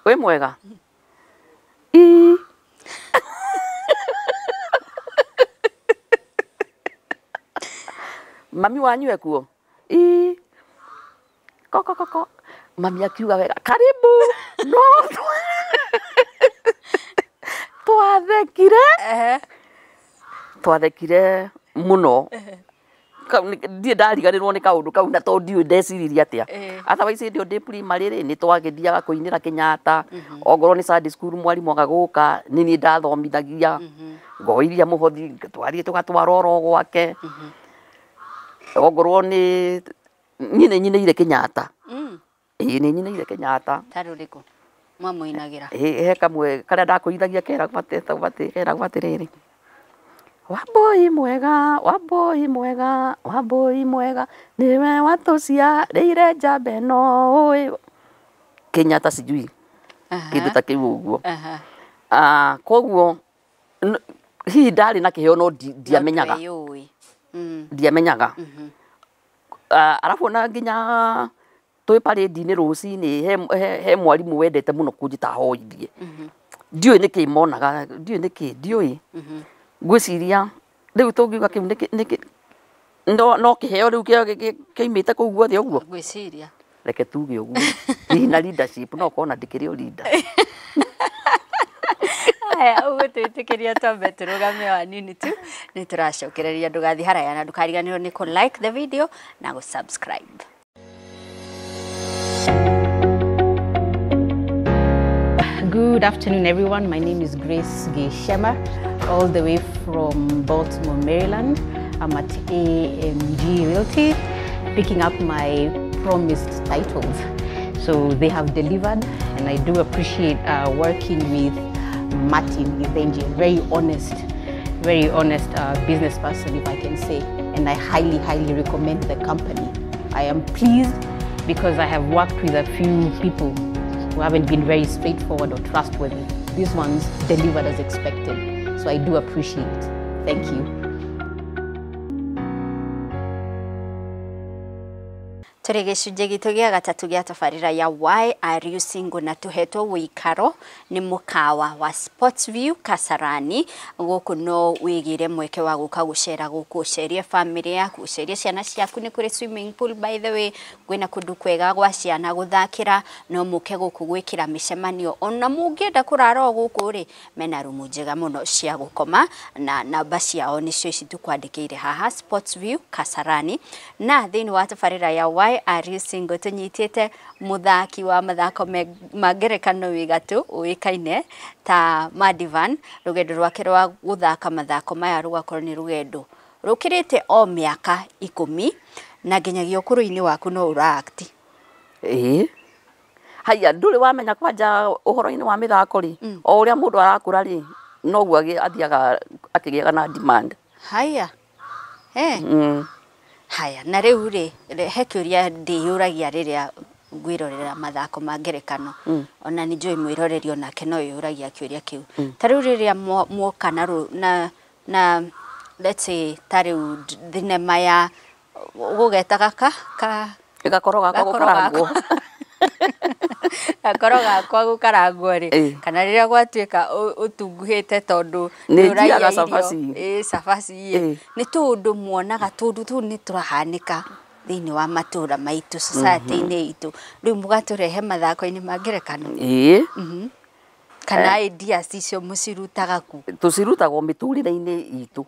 wĩ mwega? Ii. Mami wanyu ekuo? Ii. Koko koko. Mami akiuga wega karibu. No. Twathekire. Twathekire muno. Ndiĩ ndariganĩrwo nĩ kaũndũ kau na tondũ ndiũĩ ndeciririe atĩa. Otherwise hĩndĩ ĩyo ndĩ primary rĩ, nĩ twagĩthiaga kũinĩra Kenyatta, ongorwo nĩ Sunday school mwarimũ agagũka, nĩ niĩ ndathomithagia, ngoiria mũhothi, twathiĩ tũgatwara oro gwake. Ongorwo nĩ niĩ nĩ nyinĩire Kenyatta. Ĩĩ nĩ nyinĩire Kenyatta. Ta rũrĩkũ mwamũinagĩra? He kamwe karĩa ndakũithagia keragwo keragwo atĩrĩrĩ, Wambũi mwega, Wambũi mwega, Wambũi mwega, nĩwe watũciarĩire njamba ĩno ũĩ. Kenyatta sijui kĩndũ ta kĩu ũguo. Koguo hihi ndarĩ na kĩheo no ndiamenyaga. Ndiamenyaga. Arabu ona nginya twĩ parade-inĩ rũcinĩ he mwarimũ wendete mũno kũnjĩta hoithie. Ndiũĩ nĩkĩ monaga, ndiũĩ nĩkĩ, ndiũĩ. Ngwĩciria rĩu tũngiuga kĩu nĩkĩ no kĩheo rĩu kĩoimĩte kũu guothe ũguo. Ngwĩciria. Reke tuge ũguo. Hihi na leadership no ũkorwo na ndĩkĩrĩ o leader. Haya, ũguo twĩtĩkĩria twambe tũrũgame o hanini tu, nĩ tũracokereria, ndũgathiĩ haraya na ndũkariganĩrwo nĩ kũ like the video na gũ subscribe. Good afternoon, everyone. My name is Grace Geshema, all the way from Baltimore, Maryland. I'm at AMG Realty, picking up my promised titles. So they have delivered, and I do appreciate working with Martin Githinji, very honest business person, if I can say. And I highly, highly recommend the company. I am pleased because I have worked with a few people who haven't been very straightforward or trustworthy. These ones delivered as expected. So I do appreciate. Thank you. Tũrĩ gĩcunjĩ gitũ gĩa gatatũ gĩa tabarĩra ya Why Are You Single, na tũhetwo wĩikaro nĩ mũkawa wa Sports View Kasarani. Gũkũ no wĩgĩre mweke wa gũka gũcera gũkũ, ũcerie family yaku, ũcerie ciana ciaku. Nĩ kũrĩ swimming pool by the way, kwĩna kũndũ kwega gwa ciana gũthakĩra, no mũke gũkũ gwĩkĩra mĩcemanio. Ona mũngĩenda kũrara o gũkũ rĩ, mena rumu njega mũno cia gũkoma, na namba ciao nĩcio ici tũkwandĩkĩire haha, Sports View Kasarani. Na thĩinĩ wa tabarĩra ya Why Are You Single tũnyitĩte mũthaki wa mathako ma ngerekano wĩ gatũ ũĩkaine ta Madivan. Rũgendo rwake rwa gũthaka mathako maya rũgakorwo nĩ rũgendo rũkĩrĩte o mĩaka 10, na nginyagia ũkũrũ-inĩ waku no ũra-act. Ĩĩ. Haiya, ndũrĩ wamenya kwanja ũhoro-inĩ wa mĩthako rĩ, o ũrĩa mũndũ arakũra rĩ, noguo athiaga akĩgĩaga na demand. Haiya. Haya, na rĩu rĩ, he kĩũria ndĩyũragia rĩrĩa ngwĩrorera mathako ma ngerekano. Ona nĩ njũĩ mwĩroreri onake no eyũragia kĩũria kĩu. Ta rĩu rĩrĩa mwoka na let's say ta rĩu thinema ya gũgeta gaka ka gakoro gakwa gũkarangwo. Gakoro gakwa gũkarangwo rĩ, kana rĩrĩa gwatuĩka ũtunguhĩte tondũ nĩ ũraiya cabaci. Ĩ cabaci ĩ. Nĩ tũũndũ muonaga, tũũndũ tũu nĩ tũrahanĩka thĩinĩ wa matũũra maitũ, society-inĩ itũ. Rĩu mũgatũrehe mathako-inĩ ma ngerekano. Ĩĩ. Kana ideas icio mũcirutaga kũ? Tũcirutagwo mĩtũrĩre-inĩ itũ.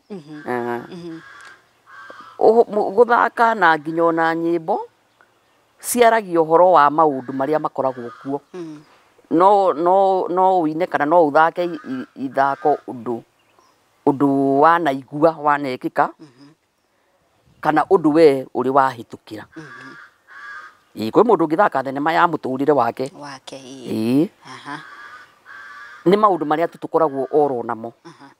Gũthaka na nginya ona nyĩmbo ciaragia ũhoro wa maũndũ marĩa makoragwo kuo. No no no ũine kana no ũthake ithako ũndũ wanaigua wanekĩka, kana ũndũ we ũrĩ wahĩtũkĩra. Ĩĩ, kwĩ mũndũ ũngĩthaka thenema ya mũtũrĩre wake. Wake, ĩĩ. Nĩ maũndũ marĩa tu tũkoragwo oro namo.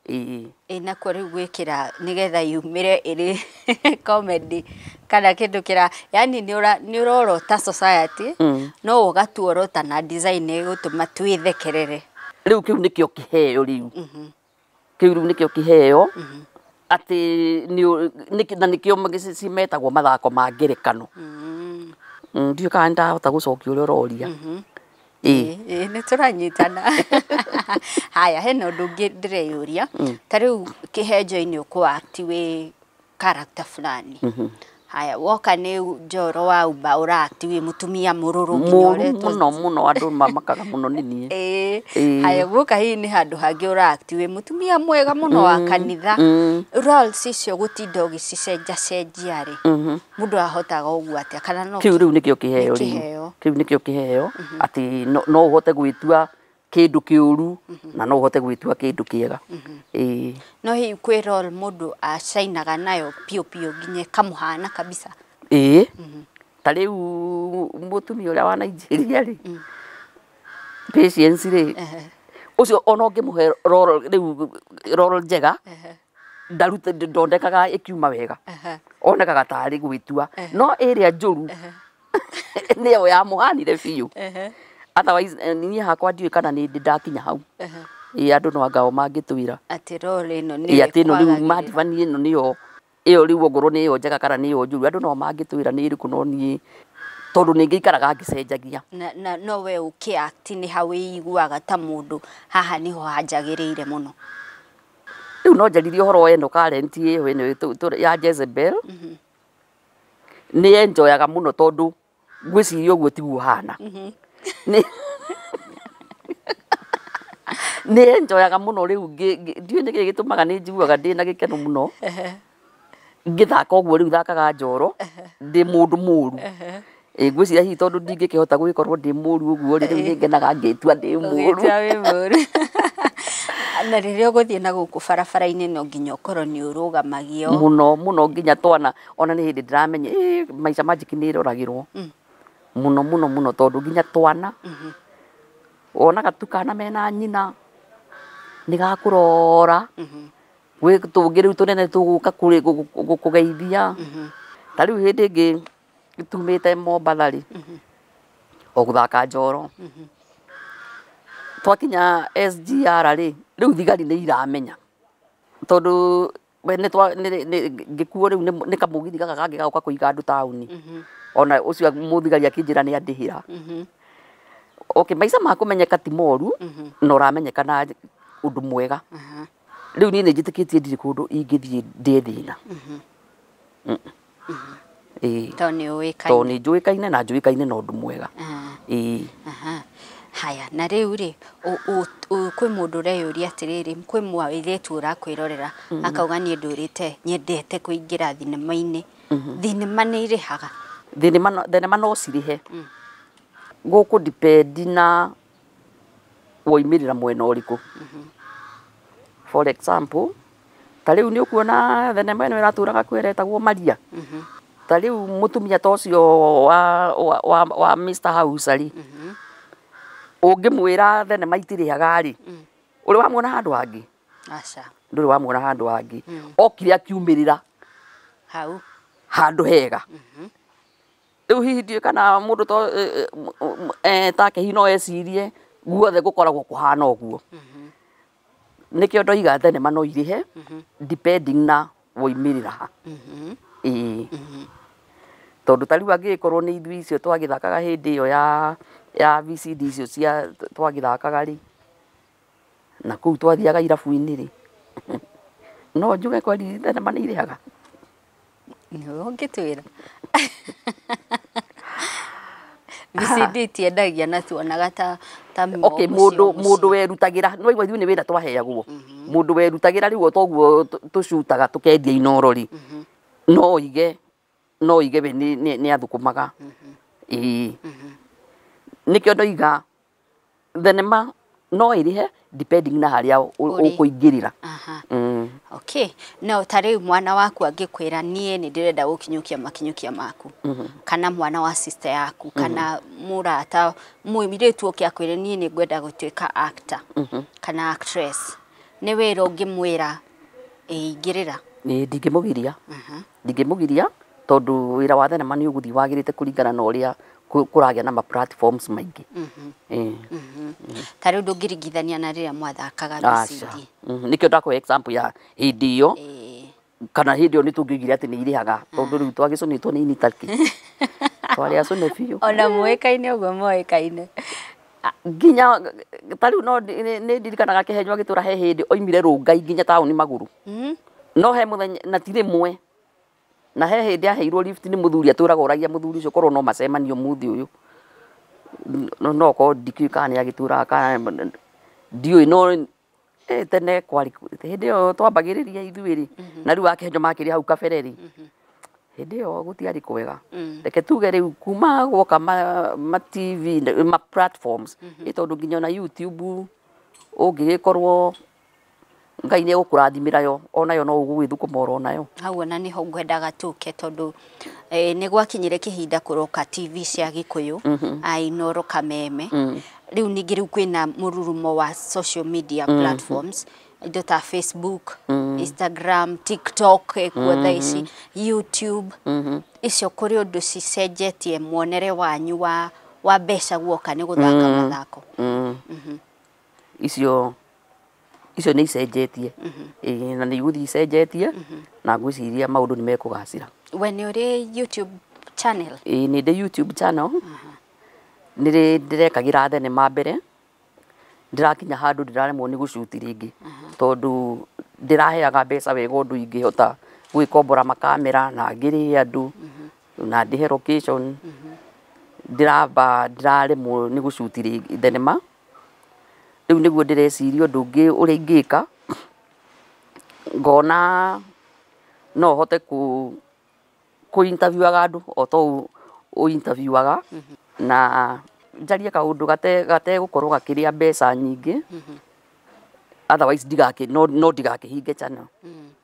Ĩĩ. Ĩ, nakuo rĩu gwĩkĩra nĩgetha yumĩre ĩrĩ comedy kana kĩndũ kĩra, yani nĩ ũrorota society, no ũgatuorota na design ĩgũtũma twĩthekerere. Rĩu kĩu nĩkĩo kĩheo rĩu. Kĩu rĩu nĩkĩo kĩheo atĩ na nĩkĩo cimetagwo mathako ma ngerekano. Ndiũĩ kana nĩndahota gũcokia ũrĩa ũroria. Ĩĩ, nĩ tũranyitana. Haya, hena ũndũ ũngĩ ndĩreyũria. Ta rĩu kĩhenjo-inĩ ũkũ-act wĩ character fulani. Haya woka nĩ njoro wa uba ũract wĩ mũtumia mũrũrũ nginya Mũru ũretwo mũno mũno andũ mamakaga mũno nĩ niĩ. Ĩĩ. Ĩĩ. Haya guoka hihi nĩ handũ hangĩ ũract wĩ mũtumia mwega mũno wa kanitha. Roles icio gũtinda ũgĩcicenjacenjia rĩ, mũndũ ahotaga ũguo atĩa kana no Kĩu rĩu nĩkĩo kĩheo Nĩ rĩu. kĩheo. Kĩu nĩkĩo kĩheo atĩ no ũhote gwĩtua kĩndũ kĩũru na no ũhote gwĩtua kĩndũ kĩega. Ĩĩ. No hihi kwĩ role mũndũ acainaga nayo piũ piũ nginya ĩkamũhana kabisa. Ĩĩ. Ta rĩu mũtumia ũrĩa wa Nigeria rĩ, Patience rĩ, ũcio ona ũngĩmũhe role rĩu role njega, ndarute ndondekaga ĩkiuma wega. Onekaga tarĩ gwĩtua. No ĩrĩa njũru nĩyo yamũhanire biũ. Otherwise niĩ hakwa ndiũĩ kana nĩ ndĩ ndakinya hau. Ĩĩ andũ no anga o mangĩtwĩra. Atĩ role ĩno Ĩĩ nĩyo atĩ ĩno rĩu ĩkwagagĩrĩra. Madivani ĩno nĩyo ĩyo rĩu ongorwo nĩ ĩyo njega kana nĩ ĩyo njũru andũ no mangĩtwĩra nĩ ĩrĩkũ no niĩ tondũ nĩ ngĩikaraga ngĩcenjagia. Na no we ũkĩ-act nĩ ha wĩiguaga ta mũndũ haha nĩho hanjagĩrĩire mũno. Rĩu no njaririe ũhoro wa ĩno current ĩyo ĩno ya Jezebel. Nĩ enjoyaga mũno tondũ ngwĩciria ũguo tiguo hana. Nĩ enjoyaga mũno rĩu ndiũĩ nĩkĩĩ gĩtũmaga nĩ njiguaga ndĩna gĩkeno mũno. Ngĩthaka ũguo rĩu thakaga njoro ndĩ mũndũ mũru. Ĩĩ ngwĩciria hihi tondũ ndingĩkĩhota gũgĩkorwo ndĩ mũru ũguo rĩ, rĩu nĩ ngenaga ngĩtua ndĩ mũru. Ũgĩtua wĩ mũru. Na rĩrĩa ũgũthiĩ na gũkũ barabara-inĩ no nginya ũkorwo nĩ ũrũgamagio. Mũno mũno nginya twana ona nĩ hĩndĩ ndĩramenya ĩ Maisha Magic nĩ ĩroragĩrwo. Mũno mũno mũno tondũ nginya twana wonaga tu kana mena nyina nĩ gakũrora. Gwĩ tũngĩ rĩu tũnene tũgũka gũkũgeithia. Ta rĩu hĩndĩ ĩngĩ tumĩte Mombatha rĩ, o gũthaka njoro. Twakinya SGR rĩ, rĩu thigari nĩ iramenya. Tondũ we nĩ ngĩkuo rĩu nĩ kamũgithi gaka kangĩ gagoka kũiga andũ taũni. Ona ũcio mũthigari akĩnjĩra nĩ andĩhĩra. Okay, maica ma kũmenyeka ti moru, na ũramenyeka na ũndũ mwega. Rĩu niĩ nĩ njĩtĩkĩtie ndirĩ kũndũ ingĩthiĩ ndĩ thĩna. Ĩĩ. Tondũ nĩ ũĩkaine. Tondũ nĩ njũĩkaine na njũĩkaine na ũndũ mwega. Ĩĩ. Haya, na rĩu rĩ, kwĩ mũndũ ũreyũria atĩrĩrĩ, kwĩ mũirĩtu ũrakwĩrorera akauga niĩ ndũrĩte nyendete kũingĩra thinema-inĩ. Thinema nĩ irĩhaga? Thinema no cirĩhe. Gũkũ depend na woimĩrĩra mwena ũrĩkũ. For example, ta rĩu nĩ ũkuona thenema ĩno ĩratũraga kuo ĩretagwo Maria. Ta rĩu mũtumia ta ũcio wa Mr. House rĩ, ũngĩmwĩra thenema itirĩhaga rĩ, ũrĩ wamuona handũ hangĩ? Aca. Ndũrĩ wamuona handũ hangĩ. Okire akiumĩrĩra hau handũ hega. Rĩu hihi ndiũĩ kana mũndũ to take hihi no ecirie guothe gũkoragwo kũhana ũguo. Nĩkĩo ndoiga thenema no irĩhe depending na woimĩrĩra ha. Ĩĩ. Tondũ ta rĩu angĩgĩkorwo nĩ ithuĩ icio twagĩthakaga hĩndĩ ĩyo ya VCD icio cia twagĩthakaga rĩ, na kũu twathiaga irabu-inĩ rĩ, no njuge kweri thenema nĩ irĩhaga. Nĩwe ũngĩtwĩra. VCD tiendagia na tuonaga ta Okay, mũndũ werutagĩra, nĩ waigua ithuĩ nĩ wĩra twaheagwo. Mũndũ werutagĩra rĩu o toguo tũcutaga tũkendia inoro rĩ, no oige we nĩ athũkũmaga. Ĩĩ. Nĩkĩo ndoiga thenema no ĩrĩhe depending na harĩa ũkũingĩrĩra. Okay. No ta rĩu mwana waku angĩkwĩra niĩ nĩ ndĩrenda gũkinyũkia makinyũkia maku, kana mwana wa sister yaku, kana mũrata mũirĩtu ũke akwĩre niĩ nĩ ngwenda gũtuĩka actor kana actress, nĩ wĩra ũngĩmwĩra ĩingĩrĩra? Ĩĩ ndingĩmũgiria. Ndingĩmũgiria tondũ wĩra wa thenema nĩ ũgũthiĩ wagĩrĩte kũringana na ũrĩa kũragĩa na ma platforms maingĩ. Ta rĩu ndũngĩringithania na rĩrĩa mwathakaga VCD. Nĩkĩo ndakũhe example ya hĩndĩ ĩyo, kana hĩndĩ ĩyo nĩ tũngĩoigire atĩ nĩ irĩhaga tondũ rĩu twagĩcũnĩtwo nĩ initaki. Twarĩ acũne biũ. Ona mũĩkaine ũguo moĩkaine. Nginya ta rĩu no nĩ ndirikanaga Kĩhenyo agĩtũra he hĩndĩ oimire Rũngai nginya taũni magũrũ. No he mũthenya na ti rĩmwe. Na he hĩndĩ aheirwo lift nĩ mũthuri atũraga oragia mũthuri ũcio korwo no macemanio mũthĩ ũyũ. No korwo ndikĩũĩ kana nĩ agĩtũraga kana ndiũĩ no tene kwarĩ hĩndĩ ĩyo twambagĩrĩria ithuĩ rĩ na rĩu akenjo makĩrĩ hau kabere rĩ hĩndĩ ĩyo gũtiarĩ kwega. Reke tuge rĩu kuma gwoka ma TV ma platforms ĩ tondũ nginya ona YouTube ũngĩgĩkorwo Ngai nĩ egũkũrathimĩra yo onayo no ũgũgĩthũkũma oro nayo. Hau ona niho ngwendaga tũke tondũ nĩ gwakinyire kĩhinda kũroka TV cia Gĩkũyũ Inooro Kameme. Rĩu ningĩ rĩu kwĩna mũrurumo wa social media platforms indo ta Facebook, Instagram, TikTok ĩkuo thaa ici, YouTube. Icio kũrĩ ũndũ cicenjetie muonere wanyu wa mbeca guoka nĩ gũthaka mathako. Icio nĩ icenjetie na nĩ igũthiĩ icenjetie na ngwĩciria maũndũ nĩ mekũgacĩra. We nĩ ũrĩ YouTube channel? Ĩĩ nĩ ndĩ YouTube channel. Nĩ ndĩrekagĩra thenema mbere ndĩrakinya handũ ndĩraremwo nĩ gũcuti rĩngĩ tondũ ndĩraheaga mbeca wega ũndũ ingĩhota gwĩkombora makamera na ngĩrĩhe andũ na ndĩhe location. Ndĩramba ndĩraremwo nĩ gũcuti rĩngĩ thenema. Rĩu nĩguo ndĩreciria ũndũ ũngĩ ũrĩa ingĩka ngona no hote kũ interviewaga andũ o ta ũũ ũ interviewaga na njarie kaũndũ gategũkorwo gakĩrĩa mbeca nyingĩ. Otherwise no ndigakĩhinge channel.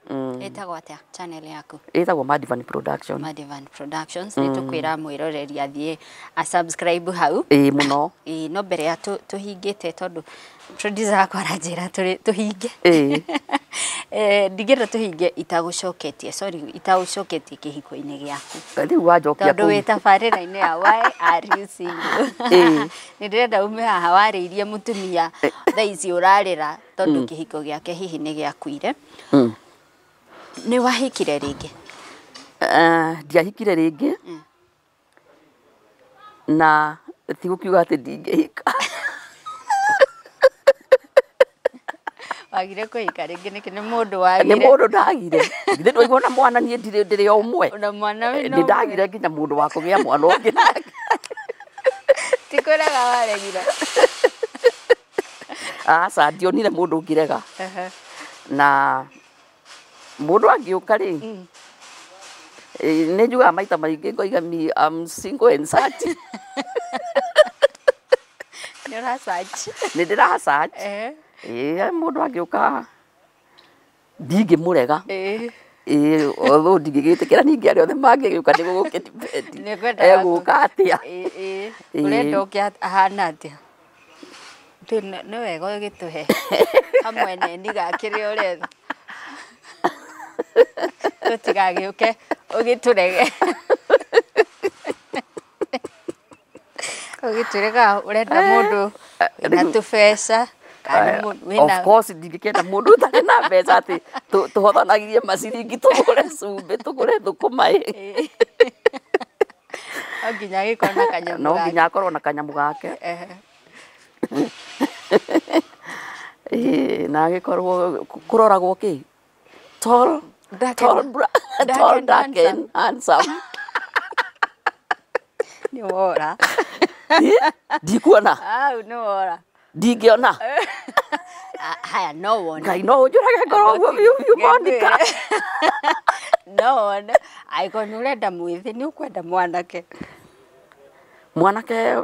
Ĩtagwo atĩa channel yaku? Ĩtagwo Madivan Production. Madivan Productions. Nĩ tũkwĩra mwĩroreri athiĩ a subscribe hau. Ĩĩ mũno. Ĩĩ no mbere ya tũhingĩte tondũ producer wakwa aranjĩra tũhinge. Ĩĩ. Ndingĩenda tũhinge itagũcoketie, sorry, itagũcoketie kĩhiko-inĩ gĩaku. Rĩu wanjokia tondũ wĩ tabarĩra-inĩ ya Why Are You Single? Nĩ ndĩrenda ume haha warĩirie mũtumia thaa ici ũrarĩra tondũ kĩhiko gĩake hihi nĩ gĩakuire. Nĩ wahikire rĩngĩ? Ndiahikire rĩngĩ na ti gũkiuga atĩ ndingĩhika. Wagire kũhika rĩngĩ nĩkĩ? Nĩ mũndũ wagire? Nĩ mũndũ ndagire. Githĩ ndwaigua na mwana niĩ ndĩrĩ o ũmwe. Na mwana wĩna Nĩ ndagire nginya mũndũ wa kũgĩa mwana ũngĩ nake. Ti kũrega waregire? Aca, ndionire mũndũ ũngĩrega. Na mũndũ angĩũka rĩ nĩ njugaga maita maingĩ ngoiga me I'm single and searching. Nĩ ũra search? Nĩ ndĩra search. Ĩĩ mũndũ angĩũka ndingĩmũrega. Ĩĩ although ndingĩgĩtĩkĩra ningĩ arĩa othe mangĩgĩũka nĩ gũgũkĩdepend. Egũka atĩa? Ĩĩ ũrenda ũke ahana atĩa? Nĩ wega ũgĩtũhe kamweneni ga kĩrĩa ũretha. Tũtigagĩũke ũgĩtũrege. Ũgĩtũrega ũrenda mũndũ wĩna tũbeca. Of course ndingĩkenda mũndũ ũtarĩ na mbeca atĩ tũhothanagirie maciringi tũgũre cumbĩ tũgũre thũkũma ĩ. No nginya agĩkorwo na kanyamũ gake. No nginya akorwo na kanyamũ gake. Na agĩkorwo kũroragwo kĩ? Tall, tall, dark and handsome. Nĩ wora. Ndikuona. Au nĩ wora. Ndingĩona. Haya no wone. Ngai no ũnjũrage ngoro ũguo biũ biũ Monica. No wone. Angĩkorwo nĩ ũrenda mwĩthĩ nĩ ũkwenda mwanake. Mwanake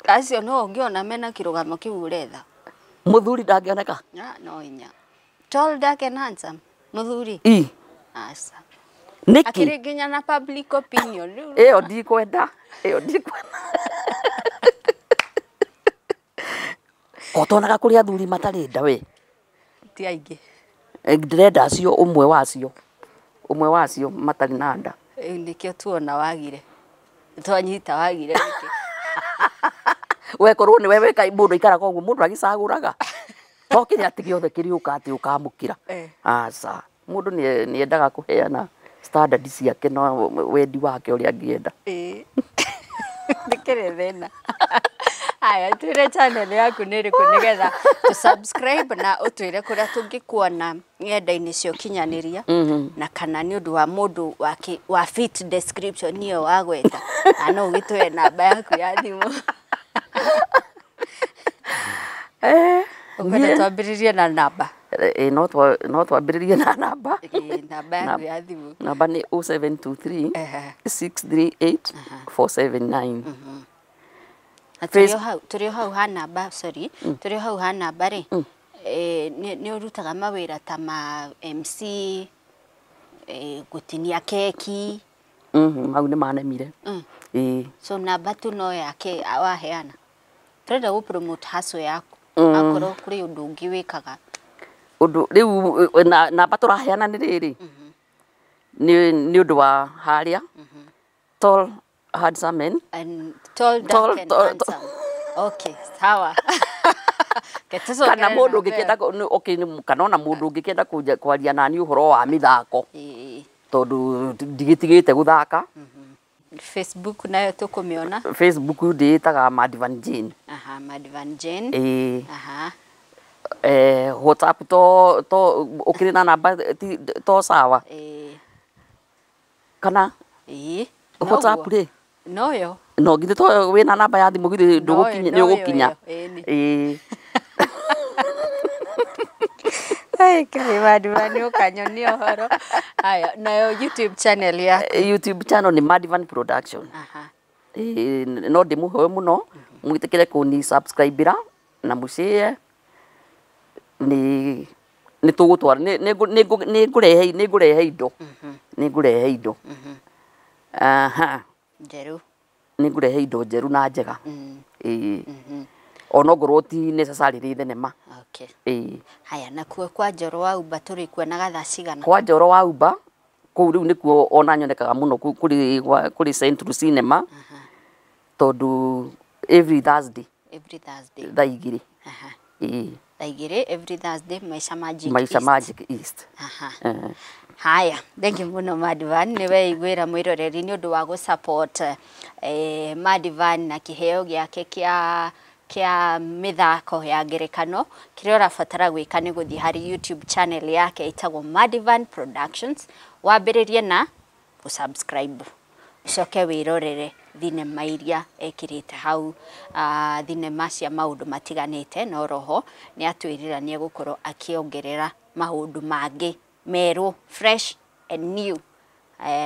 acio no ũngĩona mena kĩrũgamo kĩu ũretha. Mũthuri ndangĩoneka? No hinya. Tall, dark and handsome. Mũthuri? Ĩ. Aca. Nĩkĩ? Akĩrĩ nginya na public opinion. Ĩyo ndikwenda. Ĩyo ndikwenda. Kotonaga kũrĩ athuri matarĩ nda we? Ti aingĩ. Ndĩrenda acio ũmwe wacio. Ũmwe wacio matarĩ na nda. Nĩkĩo tuona wagire. Twanyita wagire nĩkĩ? We korwo nĩwe weka mũndũ aikaraga ũguo mũndũ agĩcagũraga. To kĩrĩa atĩ gĩothe kĩrĩũka atĩ ũkamũkĩra. Aca. Mũndũ nĩ endaga kũheana standard ciake na wendi wake ũrĩa angĩenda. Ĩĩ. Ndĩkĩrĩ thĩna. Aya, twĩre channel yaku nĩ ĩrĩkũ nĩgetha tũ subscribe na ũtwĩre kũrĩa tũngĩkuona ng'enda-inĩ cia ũkinyanĩria, na kana nĩ ũndũ wa mũndũ wa fit description ĩyo wagweta, na no ũgĩtũhe namba yaku ya thimũ. Ũkwenda twambĩrĩrie na namba? No twambĩrĩrie na namba. Namba yaku ya thimũ. Namba nĩ 0723 638 479. Tũrĩ o hau ha namba, sorry, tũrĩ o hau ha namba rĩ, nĩ ũrutaga mawĩra ta ma MC, gũtinia keki? Mau nĩ manemire. So namba tu no yake waheana. Tũrenda gũ promote hustle yaku, akorwo kũrĩ ũndũ ũngĩ wĩkaga. Ũndũ rĩu namba tũraheana nĩ rĩrĩ, nĩ ũndũ wa harĩa tall handsome men. And tall, dark and handsome. Okay, sawa. Kana mũndũ ũngĩkĩenda, okay, kana ona mũndũ ũngĩkĩenda kwaria nani ũhoro wa mĩthako, tondũ ndigĩtigĩte gũthaka. Facebook nayo tũkũmĩona? Facebook ndĩĩtaga Madivan Jane. Aha, Madivan Jane. Ĩĩ. Aha. WhatsApp to ũkĩrĩ na namba to sawa. Kana WhatsApp rĩ? Noyo. No githĩ to wĩna namba ya thimũ, githĩ ndũgũkinya, nĩ ũgũkinya. Ĩĩ. Kai Madivan ũkanyonia ũhoro. Haya, nayo YouTube channel yaku? YouTube channel nĩ Madivan Production. Aha. No ndĩmũhoe mũno mwĩtĩkĩre kũni subscribe na mũshare, nĩ tũgũtwara, nĩ ngũrehe indo. Nĩ ngũrehe indo. Aha. Njerũ. Nĩ ngũrehe indo njerũ na njega. Ĩĩ. Ona ngorwo ti necessarily thenema. Okay. Ĩĩ. Haya, nakuo kwa Njoro wa Uba tũrĩkuonaga thaa cigana? Kwa Njoro wa Uba kũu rĩu nĩkuo ona nyonekaga mũno, kũrĩ Central Cinema, tondũ every Thursday. Every Thursday. Thaa 2. Aha. Ĩĩ. Thaa 2 every Thursday, Maisha Magic. Maisha Magic East. Aha. Haya, thank you mũno Madivan, nĩ weiguĩra mwĩroreri nĩ ũndũ wa gũ support Madivan na kĩheo gĩake kĩa mĩthako ya ngerekano. Kĩrĩa ũrabatara gwĩka nĩ gũthiĩ harĩ YouTube channel yake ĩtagwo Madivan Productions, wambĩrĩrie na gũ-subscribe, ũcoke wĩrorere thinema iria ekĩrĩte hau, thinema cia maũndũ matiganĩte, no roho nĩ atwĩrĩra nĩ egũkorwo akĩongerera maũndũ mangĩ merũ, fresh and new,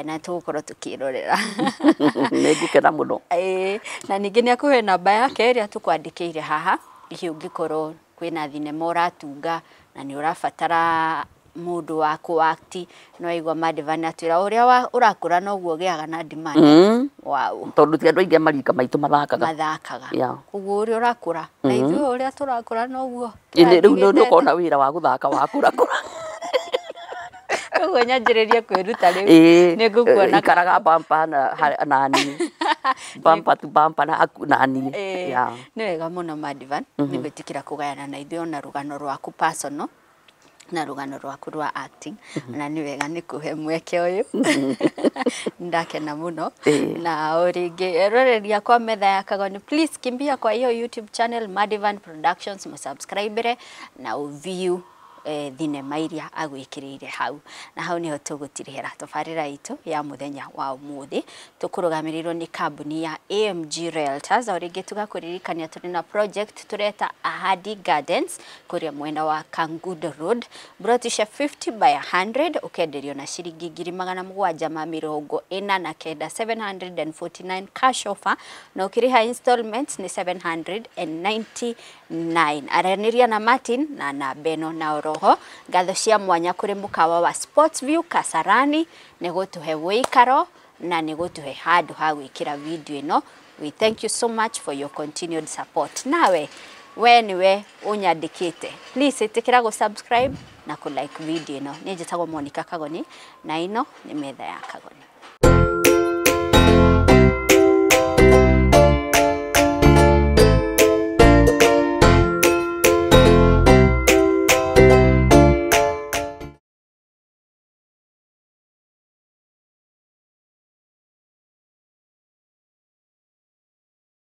na tũgũkorwo tũkĩrorera. Nĩ ngũkena mũno. Na ningĩ nĩ akũhe namba yake ĩrĩa tũkwandĩkĩire haha, hihi ũngĩkorwo kwĩna thinema ũratunga na nĩ ũrabatara mũndũ wa kũ-act, no aigua Madivan atwĩra ũrĩa ũrakũra noguo ũgĩaga na demand. Wow. Tondũ ti andũ aingĩ marika maitũ mathakaga. Mathakaga. Koguo ũrĩa ũrakũra na ithuĩ ũrĩa tũrakũra noguo. Rĩu nĩ ũkona wĩra wa gũthaka wakũrakũra. Koguo nyanjĩrĩrie kwĩruta rĩu. Nĩ ngũkuona. Ikaraga bampa nani. Bampa tu bampa nani. Nĩ wega mũno Madivan, nĩ gwĩtĩkĩra kũgayana na ithuĩ ona rũgano rwaku personal na rũgano rwaku rwa acting, na nĩ wega nĩ kũhe mweke ũyũ. Ndakena mũno. Na o rĩngĩ eroreria kwa metha ya Kagoni, please kimbia kwa hiyo YouTube channel Madivan Productions, mũsubscribe na ũview thinema iria agwĩkĩrĩire hau. Na hau niho tũgũtirihĩra tabarĩra itũ ya mũthenya wa ũmũthĩ, tũkũrũgamĩrĩirwo nĩ kambuni ya AMG Realtors. O rĩngĩ tũgakũririkania tũrĩ na project tũreta Ahadi Gardens kũrĩa mwena wa Kangundo Road, broti cia 50 by 100 ũkenderio na ciringi 749,000, 749 cash offer, na ũkĩrĩha installments nĩ 799. Aranĩria na Martin na namba ĩno. Na oroho ngatho cia mwanya kũrĩ mũkawa wa Sports View Kasarani nĩ gũtũhe wĩikaro na nĩ gũtũhe handũ ha gwĩkĩra video ĩno. We thank you so much for your continued support. Nawe we niwe ũnyandĩkĩte, please ĩtĩkĩra gũ subscribe na kũ like video ĩno. Niĩ njĩtagwo Monica Kagoni na ĩno nĩ metha ya Kagoni.